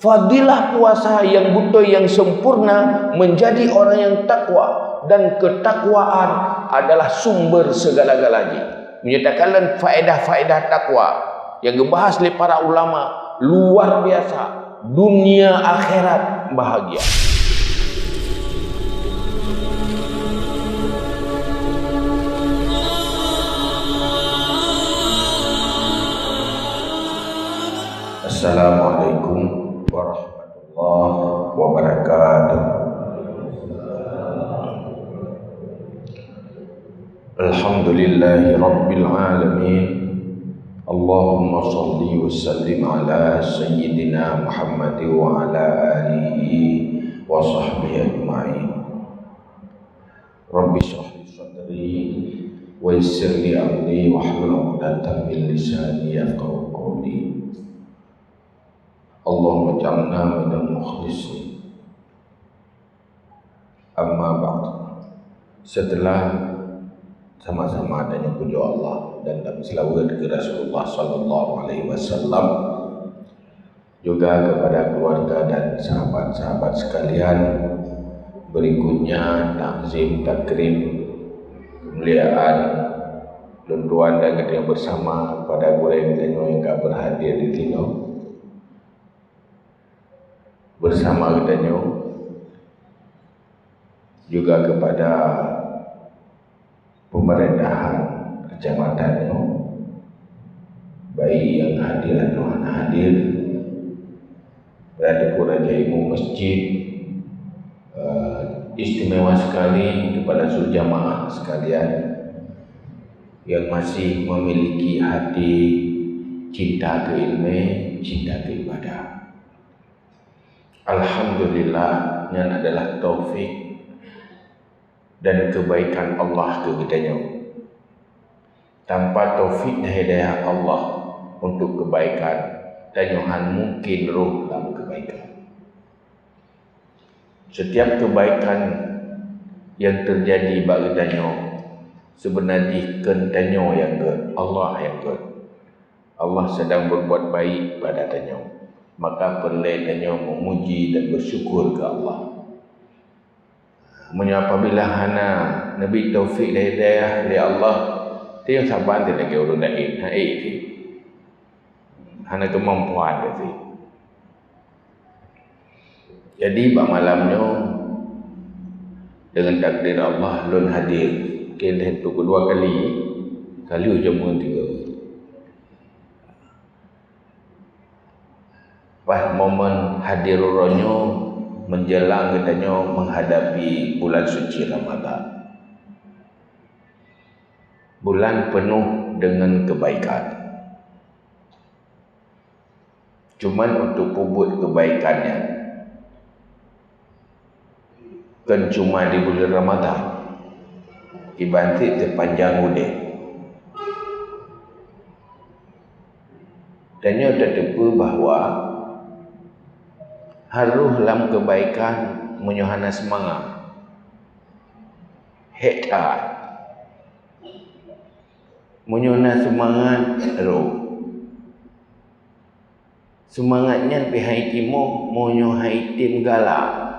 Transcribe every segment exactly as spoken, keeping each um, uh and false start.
Fadilah puasa nyang beutôi nyang sempurna menjadi orang yang takwa, dan ketakwaan adalah sumber segala-gala jih. Meunyoe takalon faedah-faedah takwa nyang geubahas lé para ulama, luar biasa, dunia akhirat bahagia. Assalamualaikum warahmatullahi wabarakatuh. Alhamdulillahi rabbil alamin. Allahumma salli wa sallim ala sayyidina Muhammad wa ala alihi wa sahbihi ajma'in. Rabbi shrah li sadri wa yassir li amri wahlul 'uqdatam min lisani yafqahu qawli. Allahumma ij'alna minal mukhlisin. Amma ba'd. Setelah sama-sama tanyoe pujoe Allah dan tapeusaleut keu Rasulullah sallallahu alaihi wasallam, juga kepada keluarga dan sahabat-sahabat sekalian, berikutnya takzim takrim kemuliaan lôn tuan dan geutanyoe bersama kepada gurèe geutanyoe nyang ka berhadir di sinoe. Bersama geutanyoe juga kepada pemerintahan kecamatan nyoe, baik nyang hadir atau hana hadir, pada Teungku Raja Imum Masjid, eh, istimewa sekali kepada seluruh jamaah sekalian yang masih memiliki hati cinta keu ilmu, cinta keu ibadah. Alhamdulillah, nyan adalah taufik dan kebaikan Allah keu geutanyoe. Tanpa taufik dan hidayah Allah untuk kebaikan, tanyoe han mungkin rhoh lam kebaikan. Setiap kebaikan yang terjadi bak geutanyoe, sebenar jih kon tanyoe nyang gèt, Allah nyang gèt. Allah sedang berbuat baik pada tanyoe, maka peureulèe tanyoe meumuji dan bersyukur keu Allah. Meunyoe apabila hana neubri taufik dan hidayah lé Allah, tanyoe saban lagèe ureueng laén, hai, hana keumampuan lé. Jadi, bak malam nyoe, deungon takdir Allah, lôn hadir. Mungkin untuk kedua kali, kali ujoe meuteugah. Pas momen hadir uroe nyoe, menjelang geutanyoe menghadapi bulan suci Ramadan. Bulan penuh dengan kebaikan. Cuman untuk peubuet kebaikan nyan, kon cuma di buleuen Ramadan, kiban cit seupanjang udép. Tanyoe tateupeue bahwa harôh lam kebaikan meunyoe hana seumangat. Hék that. Meunyoe na seumangat, rhoh. Seumangat nyan pih han timoh meunyoe han item galak.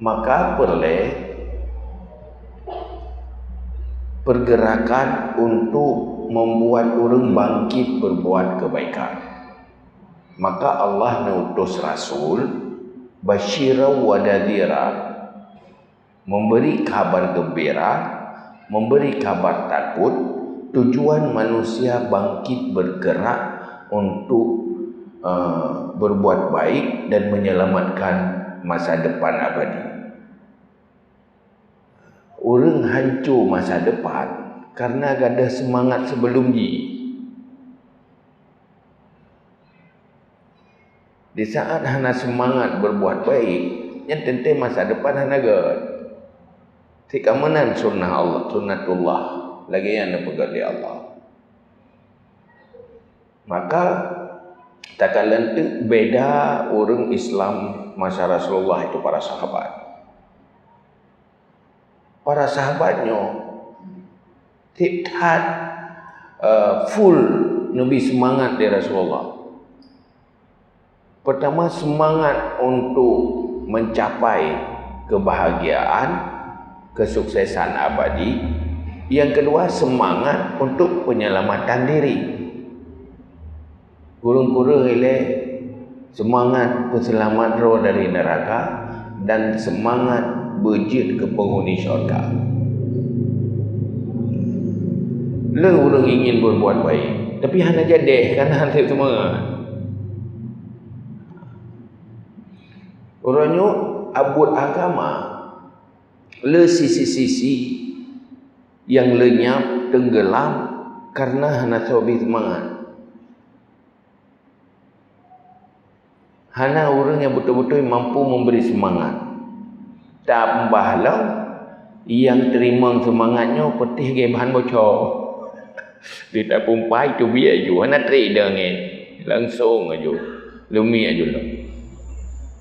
Maka peureulèe pergerakan untuk membuat ureueng bangkit berbuat kebaikan. Maka Allah neutus rasul, basyiran wa nadhira, memberi kabar gembira, memberi kabar takut, tujuan manusia bangkit bergerak untuk, eh, berbuat baik dan menyelamatkan masa depan abadi. Ureueng hanco masa depan karena gadôh seumangat sebelum jih. Di saat hana seumangat berbuat baik, nyan teuntèe masa depan hana gèt. Cit ka meunan sunnah Allah, sunnatullah, lagèe nyang neupeugah lé Allah. Maka, takalon teuk beda ureueng Islam masa Rasulullah itu para sahabat. Para sahabat nyoe tiep that, eh, full Neubi seumangat lé Rasulullah. Pertama, seumangat untuk mencapai kebahagiaan, kesuksesan abadi. Yang kedua, seumangat untuk penyelamatan diri. Kureueng-kureueng ilée seumangat peuseulamat droe dari neuraka dan seumangat beujeuet keu peunghuni syurga. Le ureuëng ingin berbuat baik, tapi hana jadeh, karena hana seumangat. Uroe nyoe, buet agama le sisi-sisi nyang leunyap, teunggeulam, karena hana soe bi seumangat. Hana ureuëng nyang beutôi-beutôi mampu memberi seumangat. Tambah lom, nyang teurimong seumangat nyoe peutéh geuh bahan bocor. Di tapumpai teubiet aju, hana trek deungon, langsong aju, lumiek aju lom.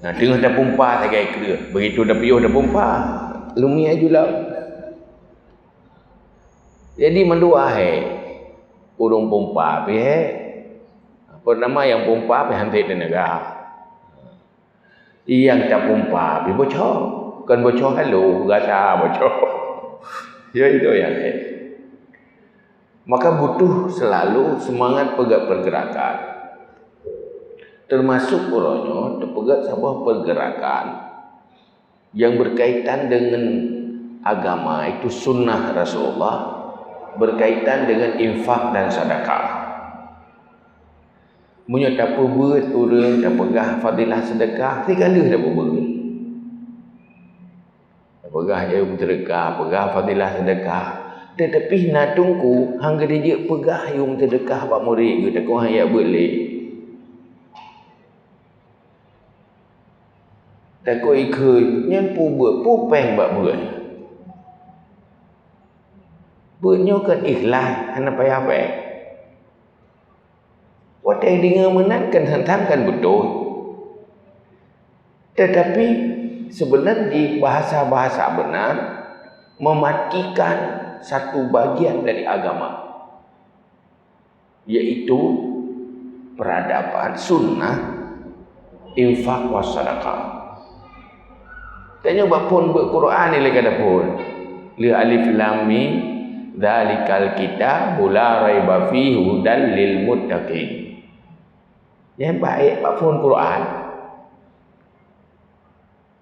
Nah, teungoh tapumpa sagai kreueh, begitu tapiôh tapumpa, lumiek aju lom. Jadi mandua hai, ureuëng pumpa pih hai. Pertama nyang pumpa pih hanté teunaga. Nyang tapumpa pih bocor, kon bocor halo, rasa bocor. Ya itu yang hai. Maka butuh selalu semangat peugah pergerakan. Termasuk uroe nyoe teupeugah saboh pergerakan yang berkaitan dengan agama, itu sunnah Rasulullah, berkaitan dengan infak dan sedekah. Meunyoe tapeubeuet ureuëng tapeugah fadilah sedekah, sikaleuh tapeubeuet. Tapeugah yum sedekah, peugah fadilah sedekah. Tetapi na teungku hang geudijeuet peugah yum sedekah bak murit geuh, takot hana beuet lé. Takot ikheun nyan peubeuet, peue péng bak beuet. Beuet nyoe kan ikhlas, hana payah péng. Watée deungoe meunan kan santang kan beutôi. Tetapi sebenarnya bahasa-bahasa benar mematikan satu bagian dari agama, yaitu peradaban sunnah infak wa sadaqah. Tanyoe bak phon beuet Quran ni lé kada phon. Lé alif lam mim, dzalikal kitabu la raiba fihi hudal lil muttaqin. Nyan baik bak phon Quran.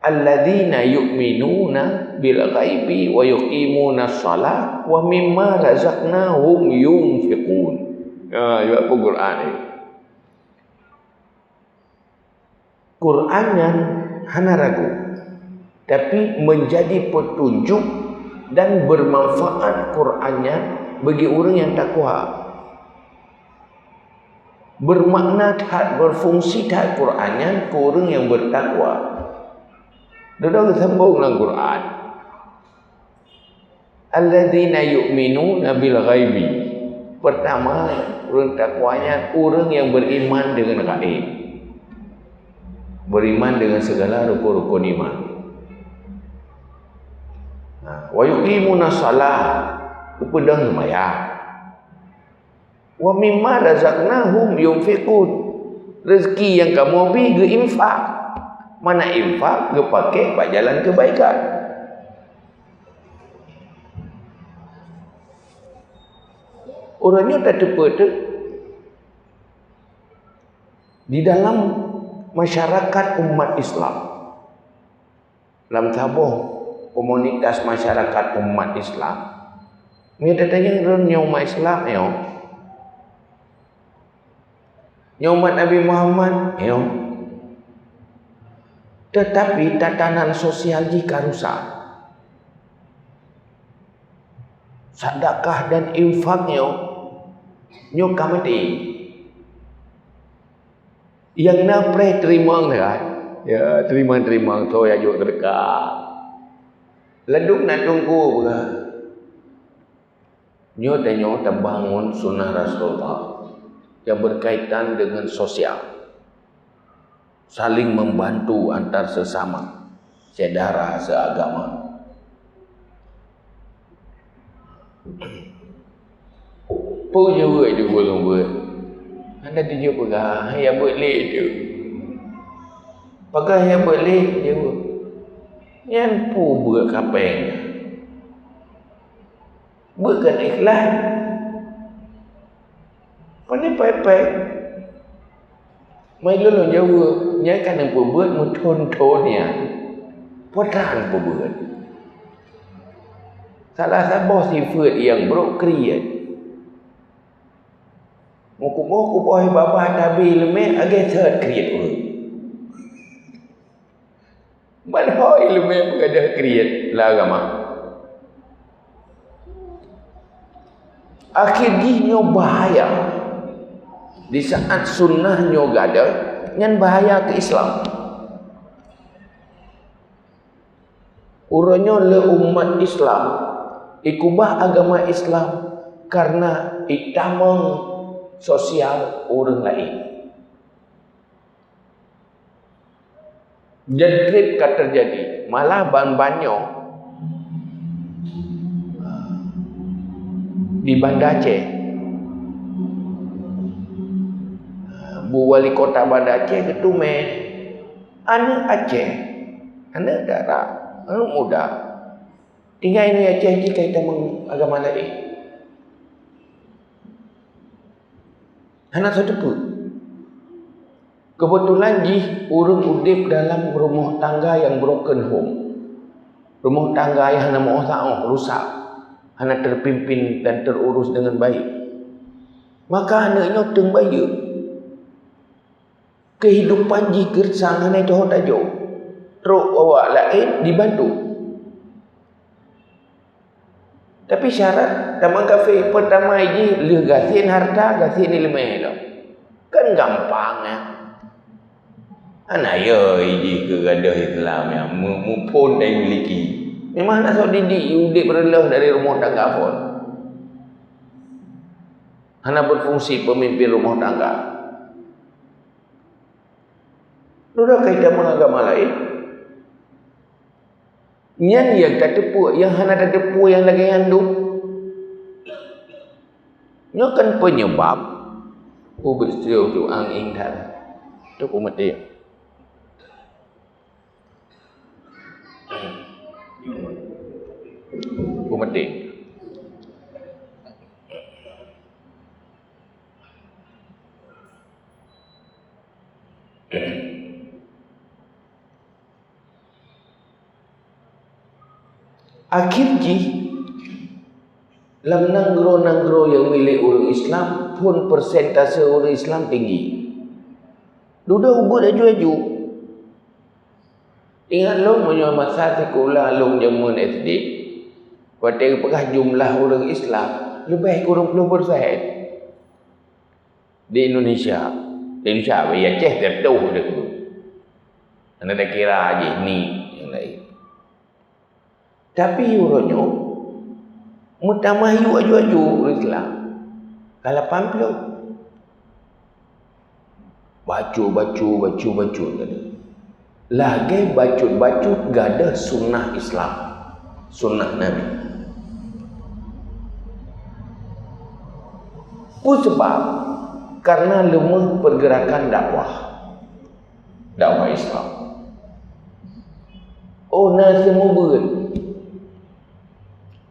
Alladzina yu'minuna bil ghaibi wa yuqimuna shalah wa mimma razaqnahum yunfiqun. Ha, bak phon Quran ni. Quran nyan hana ragu, tapi menjadi petunjuk dan bermanfaat Quran nyan bagi ureuëng nyang takwa. Bermakna that, berfungsi that Quran nyan keu ureuëng nyang bertakwa. Dudoe geusambong lam Quran. Alladzina yu'minuna bil ghaibi. Pertama, ureuëng takwa nyan ureuëng nyang beriman dengan gaib. Beriman dengan segala rukun-rukun iman. Nah, wa yuqimuna shalah, geupeudong seumayang. Wa mimma razaqnahum yunfiqun. Rezeki nyang kamoe bi geuinfak. Mana infak geupakée bak jalan kebaikan. Uroe nyoe tateupeue teuk, di dalam masyarakat umat Islam, lam saboh komunitas masyarakat umat Islam, meunyoe tatanyong droe nyoe umat Islam, nyoe, nyoe umat Nabi Muhammad, nyoe, tetapi tatanan sosial jih ka rusak. Sedekah dan infak nyoe, nyoe ka maté. Nyang na preh teurimong sagai. Ya, teurimong-teurimong, soe nyang jok sedekah. Ladôm na teungku peugah. Nyoe tanyoe tabangun sunnah Rasulullah yang berkaitan dengan sosial. Saling membantu antar sesama, syedara seagama. Peue jeuet ju ulôn buet? Ka dijeuet peugah, ya beuet lé tu. Pakai ya beuet lé, ya beuet. Nyan peue beuet kapeng? Beuet kan ikhlas. Pane pepek. Mai lôn jaweueb, nyan ka neupeubuet meuthon-thon nyan. Peue tan peubuet? Salah saboh sifeuet nyang brok kriet. Meukuboh-kuboh babah tabi leumeh agée sot kriet ureuëng. Ban hôi leumeh meugadôh kriet lam agama. Akhé jih nyoe bahaya. Di saat sunnah nyoe gadôh, nyan bahaya keu Islam. Uroe nyoe lé umat Islam ikubah agama Islam kareuna itamong sosial ureuëng laén. Dan treb ka teujadi, malah ban-ban nyoe di Banda Aceh. Bu wali kota Banda Aceh geutumé aneuëk Aceh, aneuëk dara, aneuëk muda. Tinggai nyoe Aceh jih ka itamong agama laén. Hana soe teupeu. Keubeutulan jih ureuëng udeb dalam rumoh tangga nyang broken home. Rumoh tangga nyang hana meuoh-saoh, rusak, hana teupimpin dan teururus deungon baik. Maka aneuëk nyoe teung bayeue. Keuhidupan jih geusang hana teuho tajok. Trok awak laén dibantu. Tapi syarat tamong kafé, peurtama jih lheueh gasien hareuta, gasien iéleumé lom. Kan gampang nyan. Hana yo jih keu gadôh Islam nyang mu-, muphon dan miliki. Memang hana soe didik, udeb reuloh dari rumoh tangga phon. Hana beufungsi peumimpin rumoh tangga. Dudoe ka itamong agama laén. Nyan nyang tateupeue, nyang hana tateupeue nyang lagée nyan dum. Nyoe kan peunyeubab ubit siuh tu ang ing that. Tu peumeudeh. Peumeudeh. Akhé jih, lam nanggroe-nanggroe nyang milék ureuëng Islam, phon persentase ureuëng Islam tinggi. Dudoe ubit aju-aju. Ingat lôn, meunyoe masa sikula lôn jameun S D, watée geupeugah jumlah ureuëng Islam, leubeh kureueng ploh persen. Di Indonesia, di Indonesia, di Aceh, teutoh deuh. Hana takira jih ni nyang laén. Tapi uroe nyoe, meutamah yue aju-aju ureuëng Islam. Ka lapan ploh. Bacut, bacut, bacut, bacut tadi. Lagée bacut-bacut gadôh sunnah Islam, sunnah Nabi. Peue sabab? Karena leumah pergerakan dakwah, dakwah Islam. Oh, na seumeubeuet.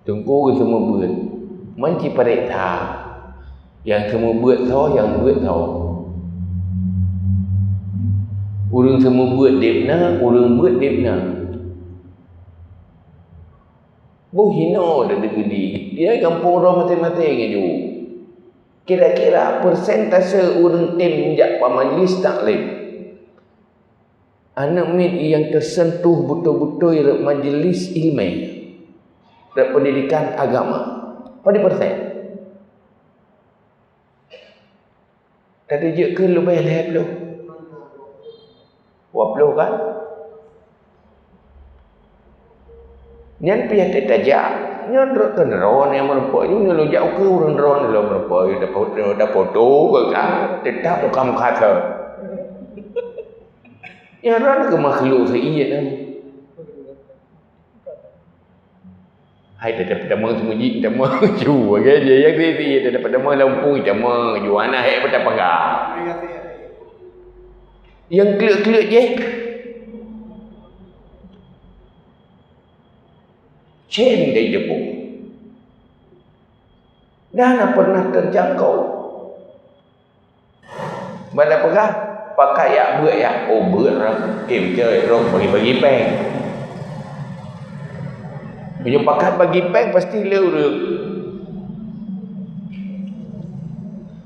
Teungku geuseumeubeuet, man cipareksa nyang seumeubeuet soe, nyang beuet soe. Ureuëng seumeubeuet deb na, ureuëng beuet deb na. Boh hinoe deudeudi, di gampông droe maté-maté ngeju. Kira-kira persentase ureuëng tem jak bak majlis taklim. Aneuëk miet nyang teuseuntuh beutôi-beutôi rot majelis iéleumé, rot peundidikan agama, padum persen? Tadi jeuet keu leubeh lhée ploh, dua ploh kan? Nyan pih até tajak, nyan rot keudroe nyang meurumpok, nyoe lôn jak ukeue ureuëng droe lôn meurumpok, dapat, dapat foto ke kan, tetap bukan meukaso. Nyan rot keu makhluk seuiet nyan. Hai, tetap tamong seumeujik, tamong ju, kan? Jadi, yang seuiet, tetap tamong lampung, tamong ju, hana hék peutamong. Nyang kleuet-kleuet jih, cen dai deungon. Dan na pernah terjangkau. Banda peugah, pakat jak beuet jak, oh, beuet rot, eh, beutôi, rot bagi-bagi péng. Meunyoe pakat bagi péng, pasti le ureuëng.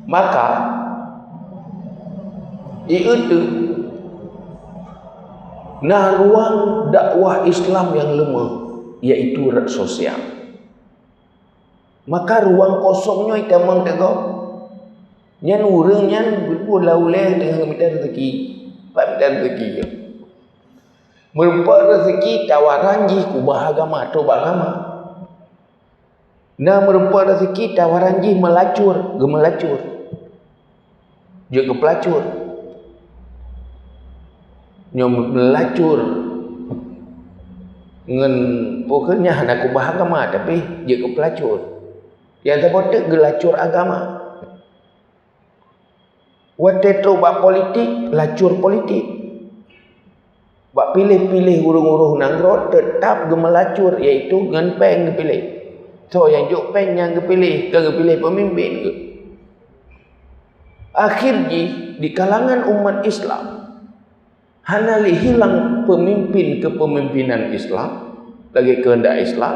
Maka, ieuteuk na ruang dakwah Islam nyang leumah, yaitu sosial. Maka ruang kosong nyoe itamong teungoh. Nyan ureuëng nyan beutôi lam ulée teungoh mita rezeki. Pat mita rezeki nyoe. Meureumpok rezeki tawaran jih keubah agama, tobat agama. Na meureumpok rezeki tawaran jih meulacur, geumeulacur. Jeuet keu peulacur. Nyoe meulacur ngon, pokoknya hana keubah agama, tapi jeuet keu peulacur. Nyang saboh teuk geulacur agama. Watée trok bak politik, lacur politik. Bak piléh-piléh ureuëng-ureuëng nanggroe, teutap geumeulacur, yaitu ngon péng geupiléh. Soe nyang jok péng nyan geupiléh, kon geupiléh peumimpén geuh. Akhir jih, di kalangan umat Islam, hana lé hilang peumimpén keupeumimpinan Islam, lagée keuheundak Islam,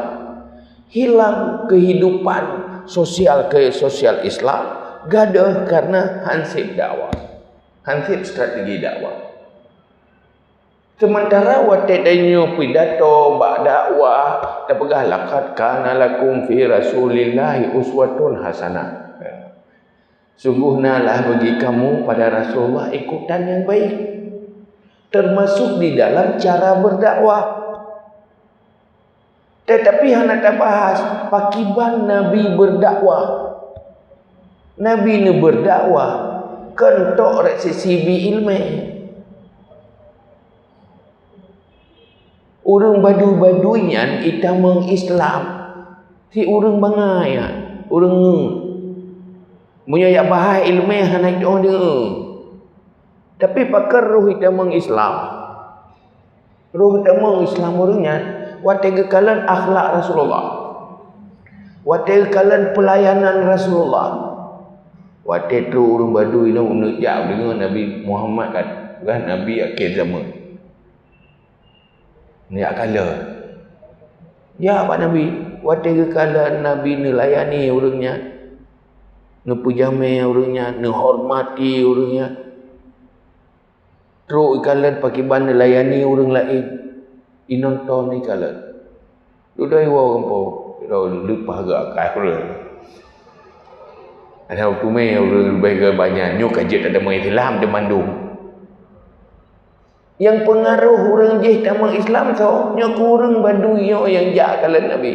hilang keuhidupan sosial keu sosial Islam, gadôh kareuna hanseb dakwah, hanseb strategi dakwah. Seumantara watée tanyoe pidato bak dakwah, tapeugah, "Laqad kana lakum fi Rasulillahi uswatun hasanah." Sungguh na lah bagi kamu pada Rasulullah ikutan yang baik, termasuk di dalam cara berdakwah. Tetapi hana tabahas pakiban Nabi berdakwah. Nabi neubeurdakwah kon tok rek sisi bi ileumé. Ureuëng badui-badui nyan itamong Islam. Si ureuëng bangai nyan, ureuëng ngeue. Meunyoe jak bahai ileumé hana jitoh deungoe. Tapi pakon roh itamong Islam? Roh itamong Islam ureuëng nyan watée geukalon akhlak Rasulullah. Watée geukalon peulayanan Rasulullah. Watée trok ureuëng badui nyoe neujak deungoe Nabi Muhammad kan, kan Nabi akhé zaman. Neujak kalon. Jak bak Nabi, watée geukalon Nabi neulayani ureuëng nyan, neupeujamé ureuëng nyan, neuhormati ureuëng nyan. Trok ikalon pakiban neulayani ureuëng laén, inonton ikalon. Dudoe woe gampông, leupah geuh akai ureuëng. Ada teumé ureuëng leubeh geuh banyak, nyoe ka jeuet ada meuikhlam di mandum. Nyang peungaroh ureuëng jih tamong Islam soe? Nyoe keu ureuëng badui nyoe nyang jak kalon Nabi.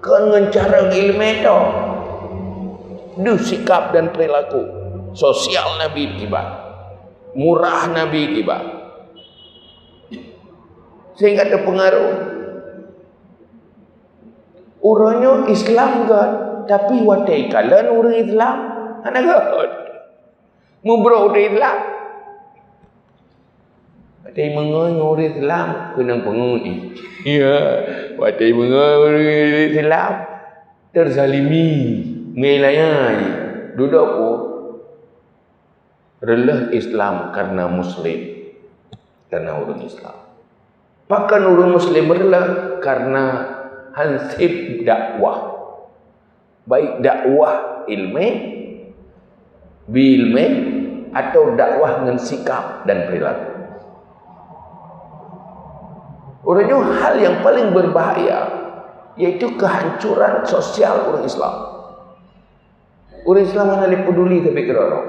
Kon ngon cara ileumé toh. Deuh sikap dan perilaku sosial Nabi kiban. Murah Nabi kiban. Sehingga teupeungaroh. Uroe nyoe Islam göt, tapi watée kalon ureuëng Islam hana göt. Mubrok di Islam. Watée meungon ureuëng Islam keunong peungeut. Ya, watée meungon ureuëng Islam terzalimi, ngeulaya jih. Dudoe peue? Reuloh Islam kareuna Muslim, kareuna ureuëng Islam. Pakon ureuëng Muslim reuloh? Kareuna hanseb dakwah. Baik dakwah ileumé, bi ileumé, atau dakwah ngon sikap dan perilaku. Uroe nyoe hal nyang paleng beubahaya, yaitu keuhancoran sosial ureuëng Islam. Ureuëng Islam hana lé peuduli tapi keudroe-droe.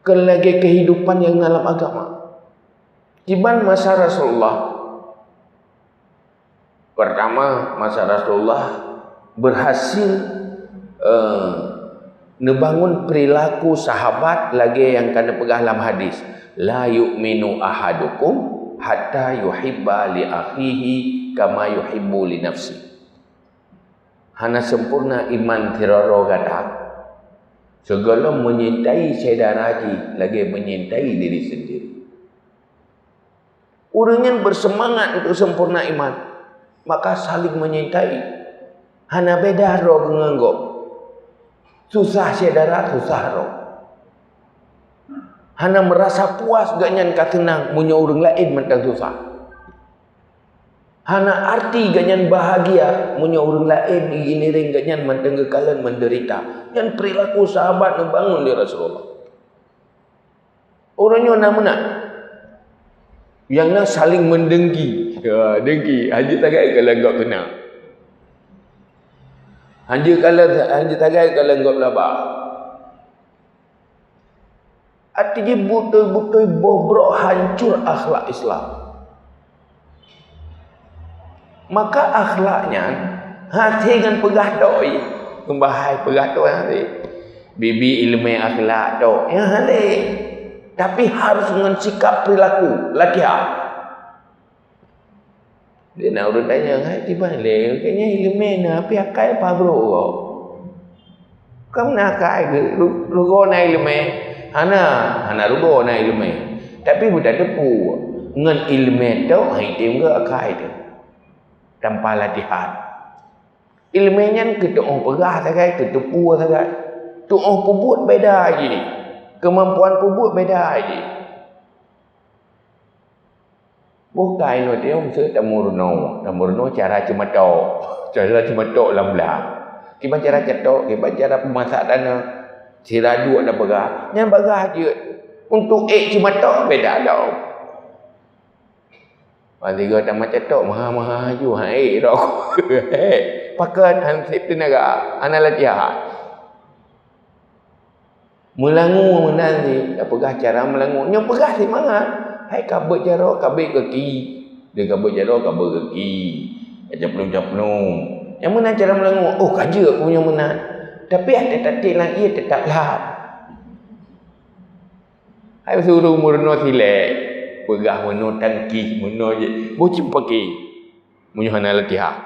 Kon lagée keuhidupan nyang na lam agama. Kiban masa Rasulullah, Pertama, masa Rasulullah berhasil, eh, neubangun perilaku sahabat lagée nyang ka neupeugah lam hadis, "La yu'minu ahadukum hatta yuhibba li akhihi kama yuhibbu li nafsi." Hana sempurna iman sidroe-droe gata, sigohlom menyintai syedara jih lagée menyintai diri sendiri. Ureuëng nyan beuseumangat untuk sempurna iman, maka saling menyintai. Hana beda droe ngon gob. Susah syedara, susah droe. Hana meurasa puas gobnyan ka seunang meunyoe ureuëng laén mantong susah. Hana arti gobnyan bahagia meunyoe ureuëng laén geugiring gobnyan mantong geukalon meudeurita. Nyan peurilaku sahabat neubangun lé Rasulullah. Uroe nyoe na meunan. Nyang na saling meudengki. Ya, dengki. Hanjeuet sagai kalon gob seunang. Hanjeuet kalon, hanjeuet sagai kalon gob laba. Arti jih beutôi-beutôi boh brok hancor akhlak Islam. Maka akhlak nyan hase ngon peugah tok, eh. Bahai peugah tok hase. Bibi ileumé akhlak tok, nyan hase. Tapi harus ngon sikap perilaku, latihan. Di na ureuëng tanyong, "Hai, kiban lé, kayaknya ileumé na, tapi akai apa brok kok?" Kam na akai geuh, ru-, rugoe na ileumé. Hana, hana rugoe na ileumé. Tapi beutateupeue, ngon ileumé tok, hai tem geuh akai teuh. Tanpa latihan. Ileumé nyan keu tuoh peugah sagai, keu teupeue sagai. Tuoh peubuet beda jih. Keumampuan peubuet beda jih. Boh ka inoe teuh, meuseu tameurunoe. Tameurunoe cara ceumatok. Cara ceumatok lam blang. Kiban cara cetok, kiban cara peumasak taneuh. Sira duek na peugah. Nyan bagah jeuet. Untuk ék ceumatok, beda lom. Ban tiga tamah cetok, maha-maha aju. Ha, ék rok. Pakon han sép teunaga. Hana latihan. Meulangue meunan jih, tapeugah cara meulangue. Nyoe peugah simangat. Hai ka beuet jaroe, ka beuet gaki. Dia ka beuet jaroe, ka beuet gaki. Ka caplong-caplong. Nyang meunan cara meulangue. Oh, ka jeuet ku nyang meunan. Tapi até taték lam ié teutap lham. Hai suruh meurunoe silek. Peugah meunoe tangkih, meunoe jih. Boh ceumpake. Meunyoe hana latihan.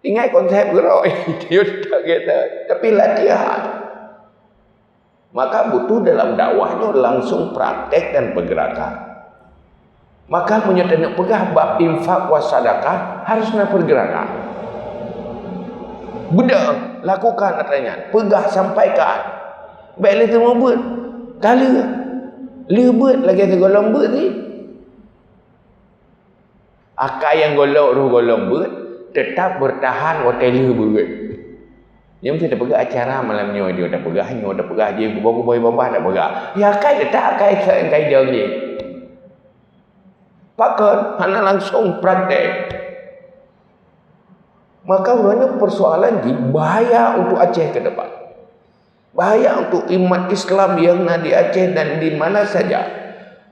Ingat konsep keudroe, tapi latihan. Maka butuh dalam dakwah nyoe langsung praktek dan pergerakan. Maka meunyoe taneuk peugah bab infak wa sadakah, harus na pergerakan. Beudôh, lakukan atra nyan, peugah, sampaikan. Bék lé teuma beuet, ka lheueh. Lheueh beuet lagée sigohlom beuet jih. Akai nyang gohlom roh gohlom beuet, teutap beurtahan watée lheueh beuet. Nyoe meusti tapeugah acara malam nyoe, nyoe tapeugah, nyoe tapeugah, jih kuboh-kuboh babah tapeugah. Ya akai teutap akai sa-, akai dong jih. Pakon hana langsung praktek. Maka uroe nyoe persoalan jih bahaya untuk Aceh ke depan. Bahaya untuk umat Islam yang na di Aceh dan di mana saja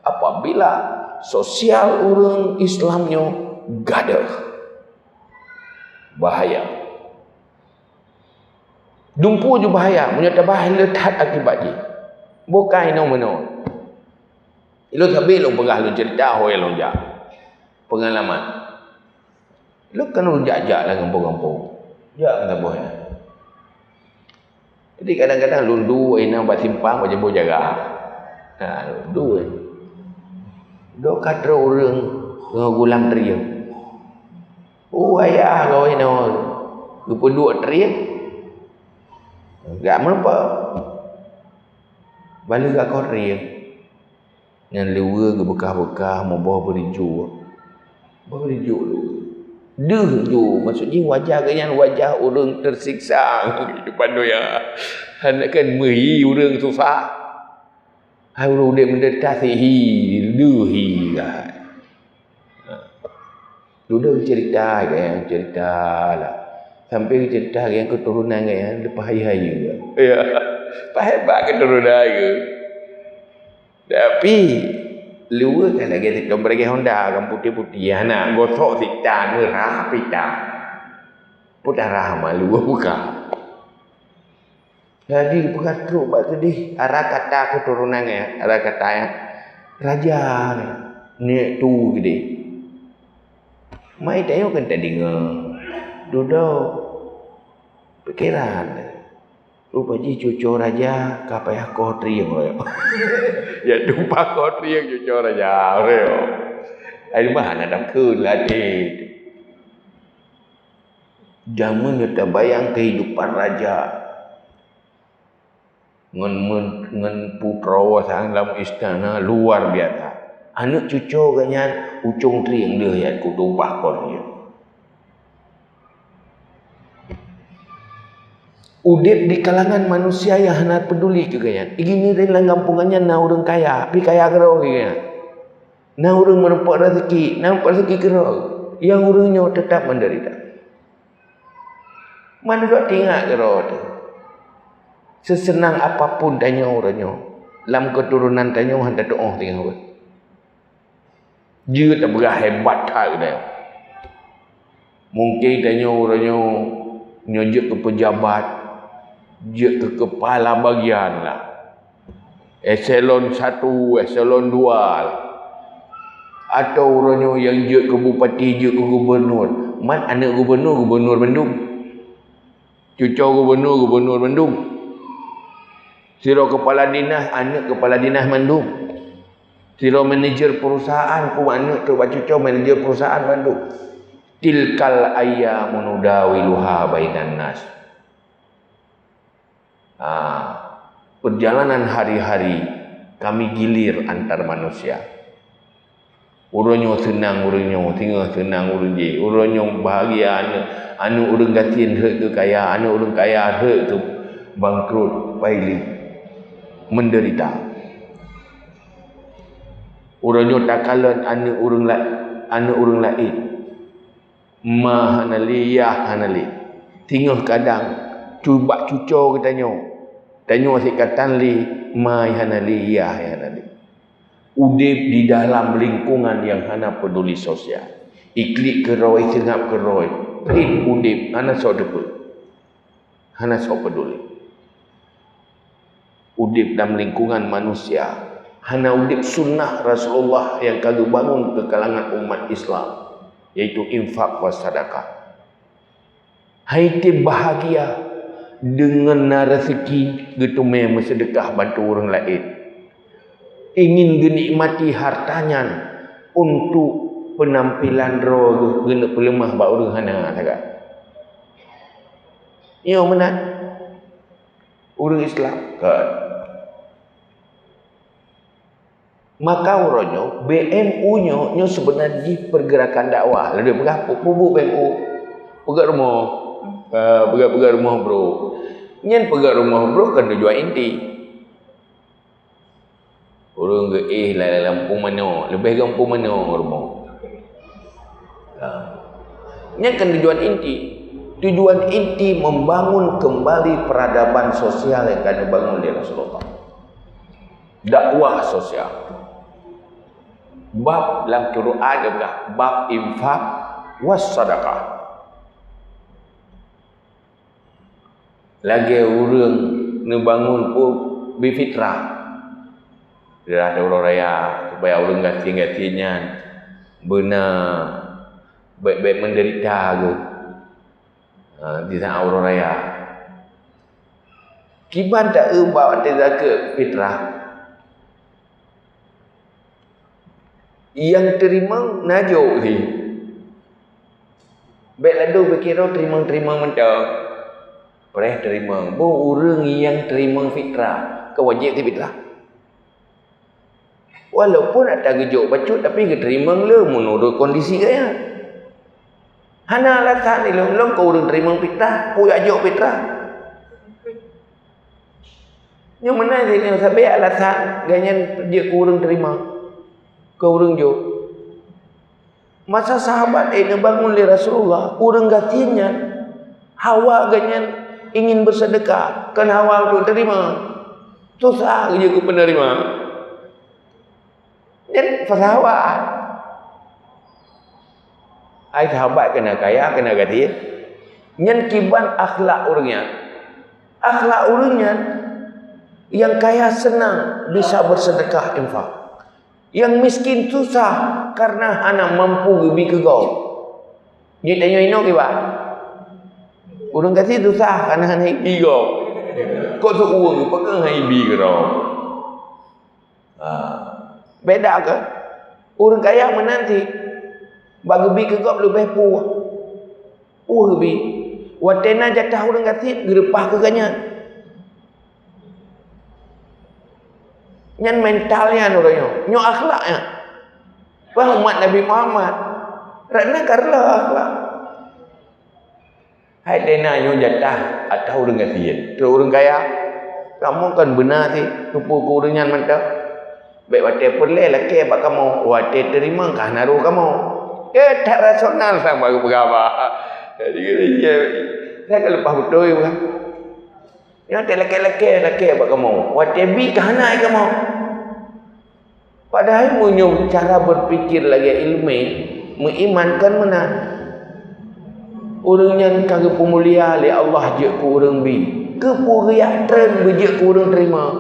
apabila sosial ureuëng Islam nyoe gadôh. Bahaya. Dumpeue ju bahaya, meunyoe tabahai le that akibat jih. Bukai nyoe meunoe. Ilôn sabe lôn peugah lôn cerita ho nyang lôn jak. Pengalaman. Lôn kan lôn jak-jak lam gampông-gampông. Jak ngon saboh inan. Jadi kadang-kadang lôn duek inan bak simpang bak jeuet jaga. Ha, lôn duek. Dok ka trok ureuëng ngon gulam trieng. Oh, ayah kawai nyoe geupeuduek trieng. Gak meurupa. Baleue gak kot trieng. Nyan luweue geubeukah-beukah muboh beurijok. Beurijok luweue. Deuh ju, maksud jih wajah geuh nyan wajah ureuëng teusiksa kehidupan donya. Hana kan meuhi ureuëng susah. Hai ureuëng udeb meudeurita sihi, deuh hi gah. Dudoe cerita, cerita lah. Sampai cerita yang keturunan yang lepas hayu-hayu. Ya. Lepas hebat keturunan ke. Tapi luweue kan lagée sikong beuragée honda kan putih-putih. Anak gosok sitan, merah pitan. Putara malu buka. Jadi, peugah trok bak keudeh, ara kata keuturonan nyan, ara kata nyan, raja nyan, niet tu keudeh. Mai tanyoe kan tadeungoe, dudoe Kiran. Rupa jih cucoe raja ka payah koh trieng roe. Ya tumpah koh trieng cucoe raja roe. Ai bah hana dam kheun lagèe. Jameun nyoe tabayang kehidupan raja. Ngon men-, ngon putroe sang lam istana luar biasa. Aneuk cucoe geuh nyan ucong trieng deuh nyan kutumpah koh trieng. Udép di kalangan manusia nyang hana peuduli keu geuh nyan. Igini lam gampông nyan na ureuëng kaya, pi kaya keudroe geuh nyan. Na ureuëng meurumpok raseuki, na meurumpok raseuki keudroe. Nyang ureuëng nyoe teutap meudeurita. Meunurot tingat keudroe teuh, seuseunang apapun tanyoe uroe nyoe, lam keuturonan tanyoe hana tatuoh tinggai. Jeuet tapeugah hebat that geutanyoe. Mungken tanyoe uroe nyoe, nyoe jeuet keu peujabat, jeuet keu keupala bagian lah. Eselon satu, eselon dua lah. Atawa uroe nyoe nyang jeuet keu bupati, jeuet keu gubunur. Man aneuk gubunur, gubunur mandum. Cucoe gubunur, gubunur mandum. Sidroe keupala dinas, aneuk keupala dinas mandum. Sidroe manajer perusahaan, pu aneuk trok bak cucoe manajer perusahaan mandum. Tilkal ayyamu nudawiluha bainan nas. Ah, perjalanan hari-hari Kami gilir antar manusia. Uroe nyoe seunang ureuëng nyoe, singoh seunang ureuëng jéh. Uroe nyoe bahagia aneuk, aneuk ureuëng gasien rhot keu kaya, aneuk ureuëng kaya rhot keu bangkrut, failing, menderita. Uroe nyoe takalon aneuk ureuëng la-, aneuk ureuëng laén. Ma hana lé, yah hana lé. Singoh kadang, cu-, bak cucoe geutanyoe. Tanyoe sikatan lé, ma hana lé, yah hana lé. Udép di dalam lingkungan nyang hana peduli sosial. Iklik keudroe, seungab keudroe. Phét udép, hana soe teupeu. Hana soe peduli. Udép lam lingkungan manusia, hana udép sunnah Rasulullah nyang ka geubangun keu kalangan umat Islam, yaitu infak wa sadakah. Hai tem bahagia deungon na raseuki geuteumé meuseudeukah bantu ureuëng laén. Ingin geunikmati harta nyan untuk peunampilan droe geuh geuneuk peuleumah bak ureuëng hana sagai. Nyoe meunan. Ureuëng Islam, kan? Maka uroe nyoe, B M U nyoe, nyoe seubeuna jih pergerakan dakwah. Laju peugah, pu-, peubuet B M U, peugah rumoh, eh, peugah, peugah rumoh bro. Nyan peugah rumoh bro kan tujuan inti. Ureuëng geuéh lam, lam gampông manoe, leubeh gampông manoe rumoh. Ha. Nyan kan tujuan inti. Tujuan inti membangun kembali peradaban sosial yang ka dibangun oleh Rasulullah. Dakwah sosial. Bab lam Quran geupeugah, bab infak was sadaqah. Lagée ureuëng neubangun peue, bri fitrah. Fitrah uroe raya, supaya ureuëng gasien-gasien nyan beuna bék-bék meudeurita geuh, ha, di saát uroe raya. Kiban ta-eu bak watée zakeuet fitrah. Nyang teurimong na jok hi. Bék ladôm pike droe teurimong-teurimong mantong. Preh teurimong. Boh ureuëng nyang teurimong fitrah, ka wajéb fitrah. Walaupun ata geujok bacut, tapi geuteurimong le meunurot kondisi gaya. Hana alasan ilong-ilong keu ureuëng teurimong fitrah, peue jak jok fitrah. Nyoe meunan jih nyoe sabe alasan gobnyan jeuet keu ureuëng teurimong, keu ureuëng jok. Masa sahabat ék neubangun lé Rasulullah, ureuëng gasien nyan, hawa gobnyan ingin beuseudeukah, kon hawa untuk teurimong. Susah geujeuet keu peuneurima. Nyan sahabat. Ai sahabat keuneuk kaya, keuneuk gasien. Nyan kiban akhlak ureuëng nyan. Akhlak ureuëng nyan, nyang kaya seunang bisa beuseudeukah infak. Nyang miskin susah karena hana mampu geubri keu gob. Nyoe tanyoe inoe kiban. Ureuëng gasien susah, kana hana ibi gob. Kok seuueng, pakon hana ibi keudroe. Ha. Beda kan? Ureuëng kaya meunan cit. Bak geubi keu gob leubeh puih. Puih geubi. Watée na jatah ureuëng gasien, geureupah keu gobnyan. Nyan mental nyan ureuëng nyoe. Nyoe akhlak nyan. Bah umat Nabi Muhammad. Rot na ka reuloh akhlak. Hai tena nyoe jatah ateueh ureuëng gasien. Trok ureuëng kaya. Kamoe kan beuna cit, teupeu keu ureuëng nyan mantong. Bék watée peureulée lakée bak kamoe, watée teurimong ka na rôh kamoe. Eh, that rasional sang baru peugah bah. Jadi, ya, saya kan leupah beutôi bah. Nyoe teuh lakée-lakée, lakée bak kamoe. Watée bi ka hana kamoe. Padahai meunyoe cara berpikir lagée ileumé, meuiman kon meunan. Ureuëng nyan ka geupeumulia lé Allah jeuet keu ureuëng bi. Keupeue geujak treun beujeuet keu ureuëng teurimong.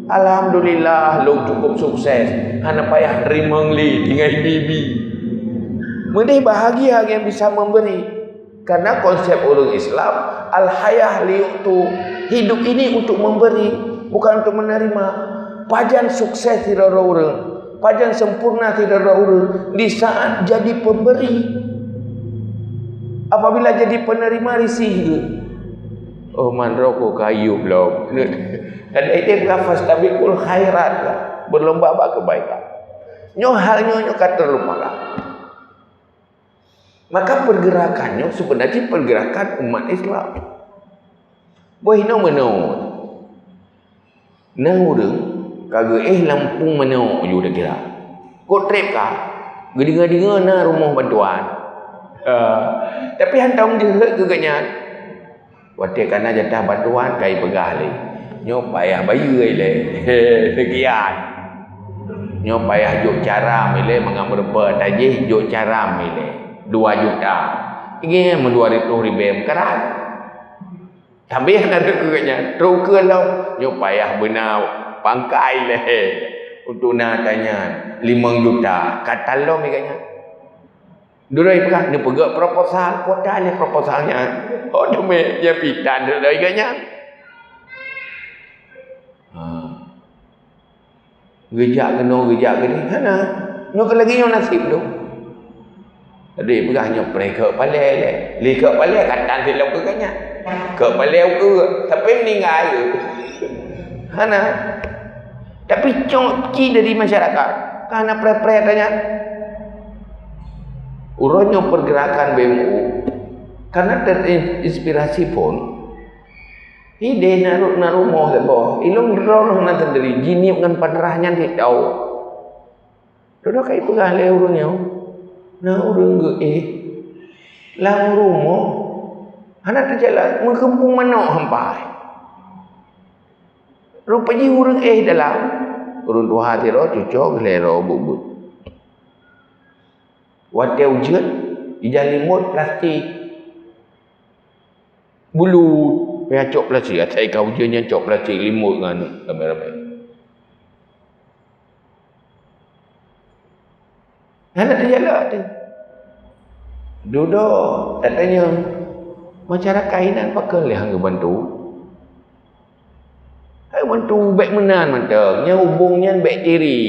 Alhamdulillah, lôn cukup sukses. Hana payah teurimong lé tinggai bi-bi. Meudeh bahagia nyang bisa memberi. Karena konsep ureuëng Islam, al-hayah liyu'tu, hidup ini untuk memberi, bukan untuk menerima. Pajan sukses sidroe ureuëng, pajan sempurna sidroe ureuëng di saat jadi pemberi. Apabila jadi penerima, risih geuh. Oh, mandro ko kayu belom. Dan itu bukan fastabiqul khairat lah. Berlomba bak kebaikan. Nyoe hal nyoe, nyoe ka terlupakan. Maka pergerakan nyoe sebenarnya pergerakan umat Islam. Boh inoe meunoe. Na ureuëng ka geuéh lam pung manok ju takira. Kok treb ka, geudeungoe-deungoe na rumoh bantuan. Ha, tapi hantom jeuhet keu gobnyan. Watée ka na jatah bantuan, ka ipeugah lé, "Nyoe payah bayeue ilée." Seukian. "Nyoe payah jok caram ilée, mangat meurumpok tajih jok caram ilée, dua juta." Ingat meudua reutôh ribée meukarat. Tapi hana rhot keu gobnyan. Trok keu lom, "Nyoe payah beuna pangkai ilée. Untuk na tanyan, limong juta." Ka talom gobnyan. Dudoe peugah, neupeugah proposal, peue ta lé proposal nyan. Oh, teumé, nyan pih tan lagée nyan. Ha. Geujak keunoe, geujak keudeh, hana. Nyoe keu lagée nyoe naseb tu. Jadi peugah nyoe preh keu palée lé. Lé keu palée ka tan silop keu gobnyan. Keu palée ukeue, tapi meuninggai. Hana. Tapi cok ci dari masyarakat, ka hana preh-preh tanyan. Uroe nyoe pergerakan B M U, karena terinspirasi phon. Ideh na ru-, na rumoh saboh. Ilong droe na sendiri, jiniep ngon padrah nyan sit tau. Dudoe ka ipeugah lé ureuëng nyoe, na ureuëng geuéh lam rumoh, hana teujalan, meukeupung manok hampai. Rupa jih ureuëng éh dalam, ureuëng tuha sidroe cucok, lhée droe buet-buet. Watée ujeuen, ija limot plastik. Bulut, payah cok plastik, asai ka ujeuen nyan cok plastik limot ngon ramé-ramé. Hana teujalak teuh. Dudoe, tatanyong, masyarakat inan pakon lé han geubantu? Han geubantu bék meunan mantong, nyang ubong nyan bék ciri.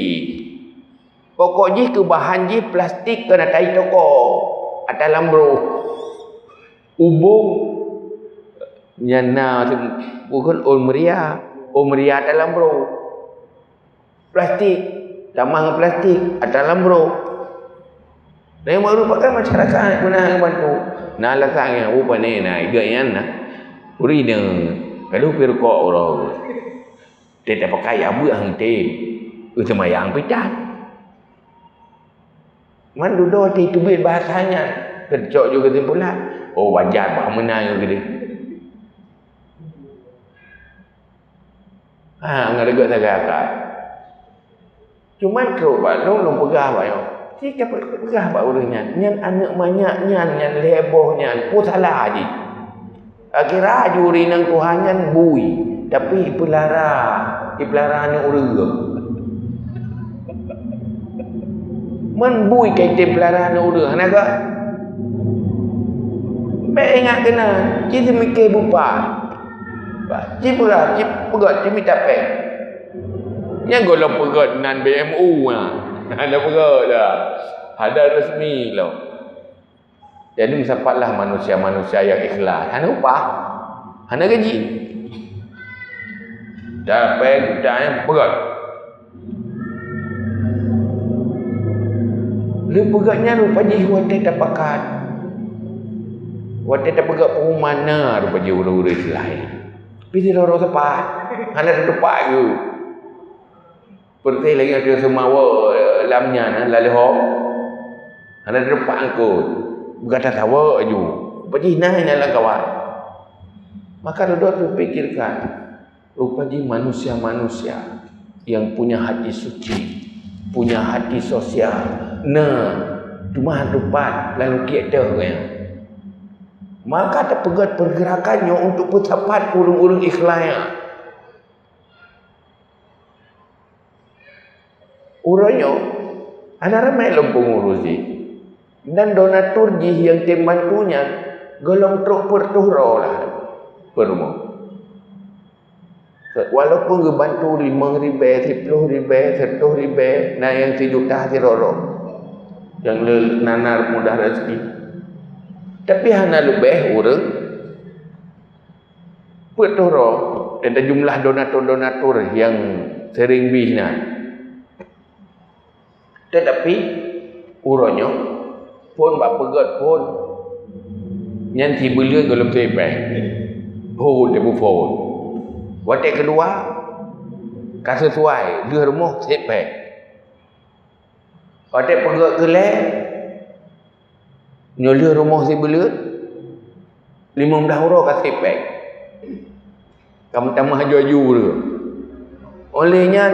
Pokok jih keubahan jih plastik kon ata toko, ata lam broh. Ubong nyan na, bukan ôn meuria, ôn meuria ata lam broh. Plastik, tamah ngon plastik, ata lam broh. Nyang merupakan masyarakat meunan bantu. Na alasan nyang, oh, pane na, iga nyan na. Uri neu, kalau pi rukok uroe. Teuta pakai abeuh hang tem. Seumayang pitan. Man dudoe teubiet bahasa nyan. Teucok ju keusimpulan. Oh, wajar bah meunan nyoe geude. Ha, ngon reugét sagai akai. Cuman trok bak lôn, lôn peugah bak nyoe. Ci ka peugah bak ureuëng nyan, nyan aneuëk manyak nyan, nyan lhée boh nyan, peue salah jih? Akhira juri nang Tuhan nyan bui, tapi ipeulara, ipeulara aneuëk ureuëng. Man bui ka item peulara aneuëk ureuëng, hana gak? Péng ingat keunan, ci seumiké bupat. Ci beurah, ci peugöt, ci mita péng. Nyang gohlom peugöt nan B M U na. Hana peugöt dah. Hana resmi lom. Jadi, meusapatlah manusia-manusia nyang ikhlas. Hana upah. Hana gaji. Dah péng, dah nyang peugöt. Lé peugöt nyan rupa jih watèe tapakat. Watèe tapeugöt pengumuman na rupa jih ureueng-ureueng ikhlas. Pih sidroe-droe sapat. Hana teutupat geuh. Peureulèe lagèe ateueh seumawa, eh, lam nyan, eh, laleuho. Hana teutupat eungkôt. Beugata sawa aju. Rupa jih na inan lam kawan. Maka dudoe teupikirkan. Rupa jih manusia-manusia yang punya hati suci, punya hati sosial, na, teuma hana teutupat lalu kiek teuh nyan. Maka tapeugöt pergerakan nyoe untuk peusapat ureueng-ureueng ikhlas nyan. Uroe nyoe, hana ramè lom peungurus jih. Dan donatur jih nyang tem bantu nyan, gohlom trok peuet reutôh droe lah peurumoh. Walaupun geubantu limong ribèe, siploh ribèe, seureutôh ribèe, na nyang sijuta sidroe-droe nyang le nanar mudah rezeki. Tapi hana leubeh ureueng peuet reutôh droe, teuntang jumlah donatur-donatur nyang sering bri nyan. Teutapi, uroe nyoe, phôn bak peugöt phôn, nyan sibeuleuen gohlom sép péng. Phôn teupeu phôn. Watèe keudua, ka sisuai, lheueh rumoh sép péng. Watèe peugöt keu lhèe, nyoe lheueh rumoh sibeuleuen, limong blah uroe ka sép péng. Ka meutamah aju-aju lé. Óh lheueh nyan,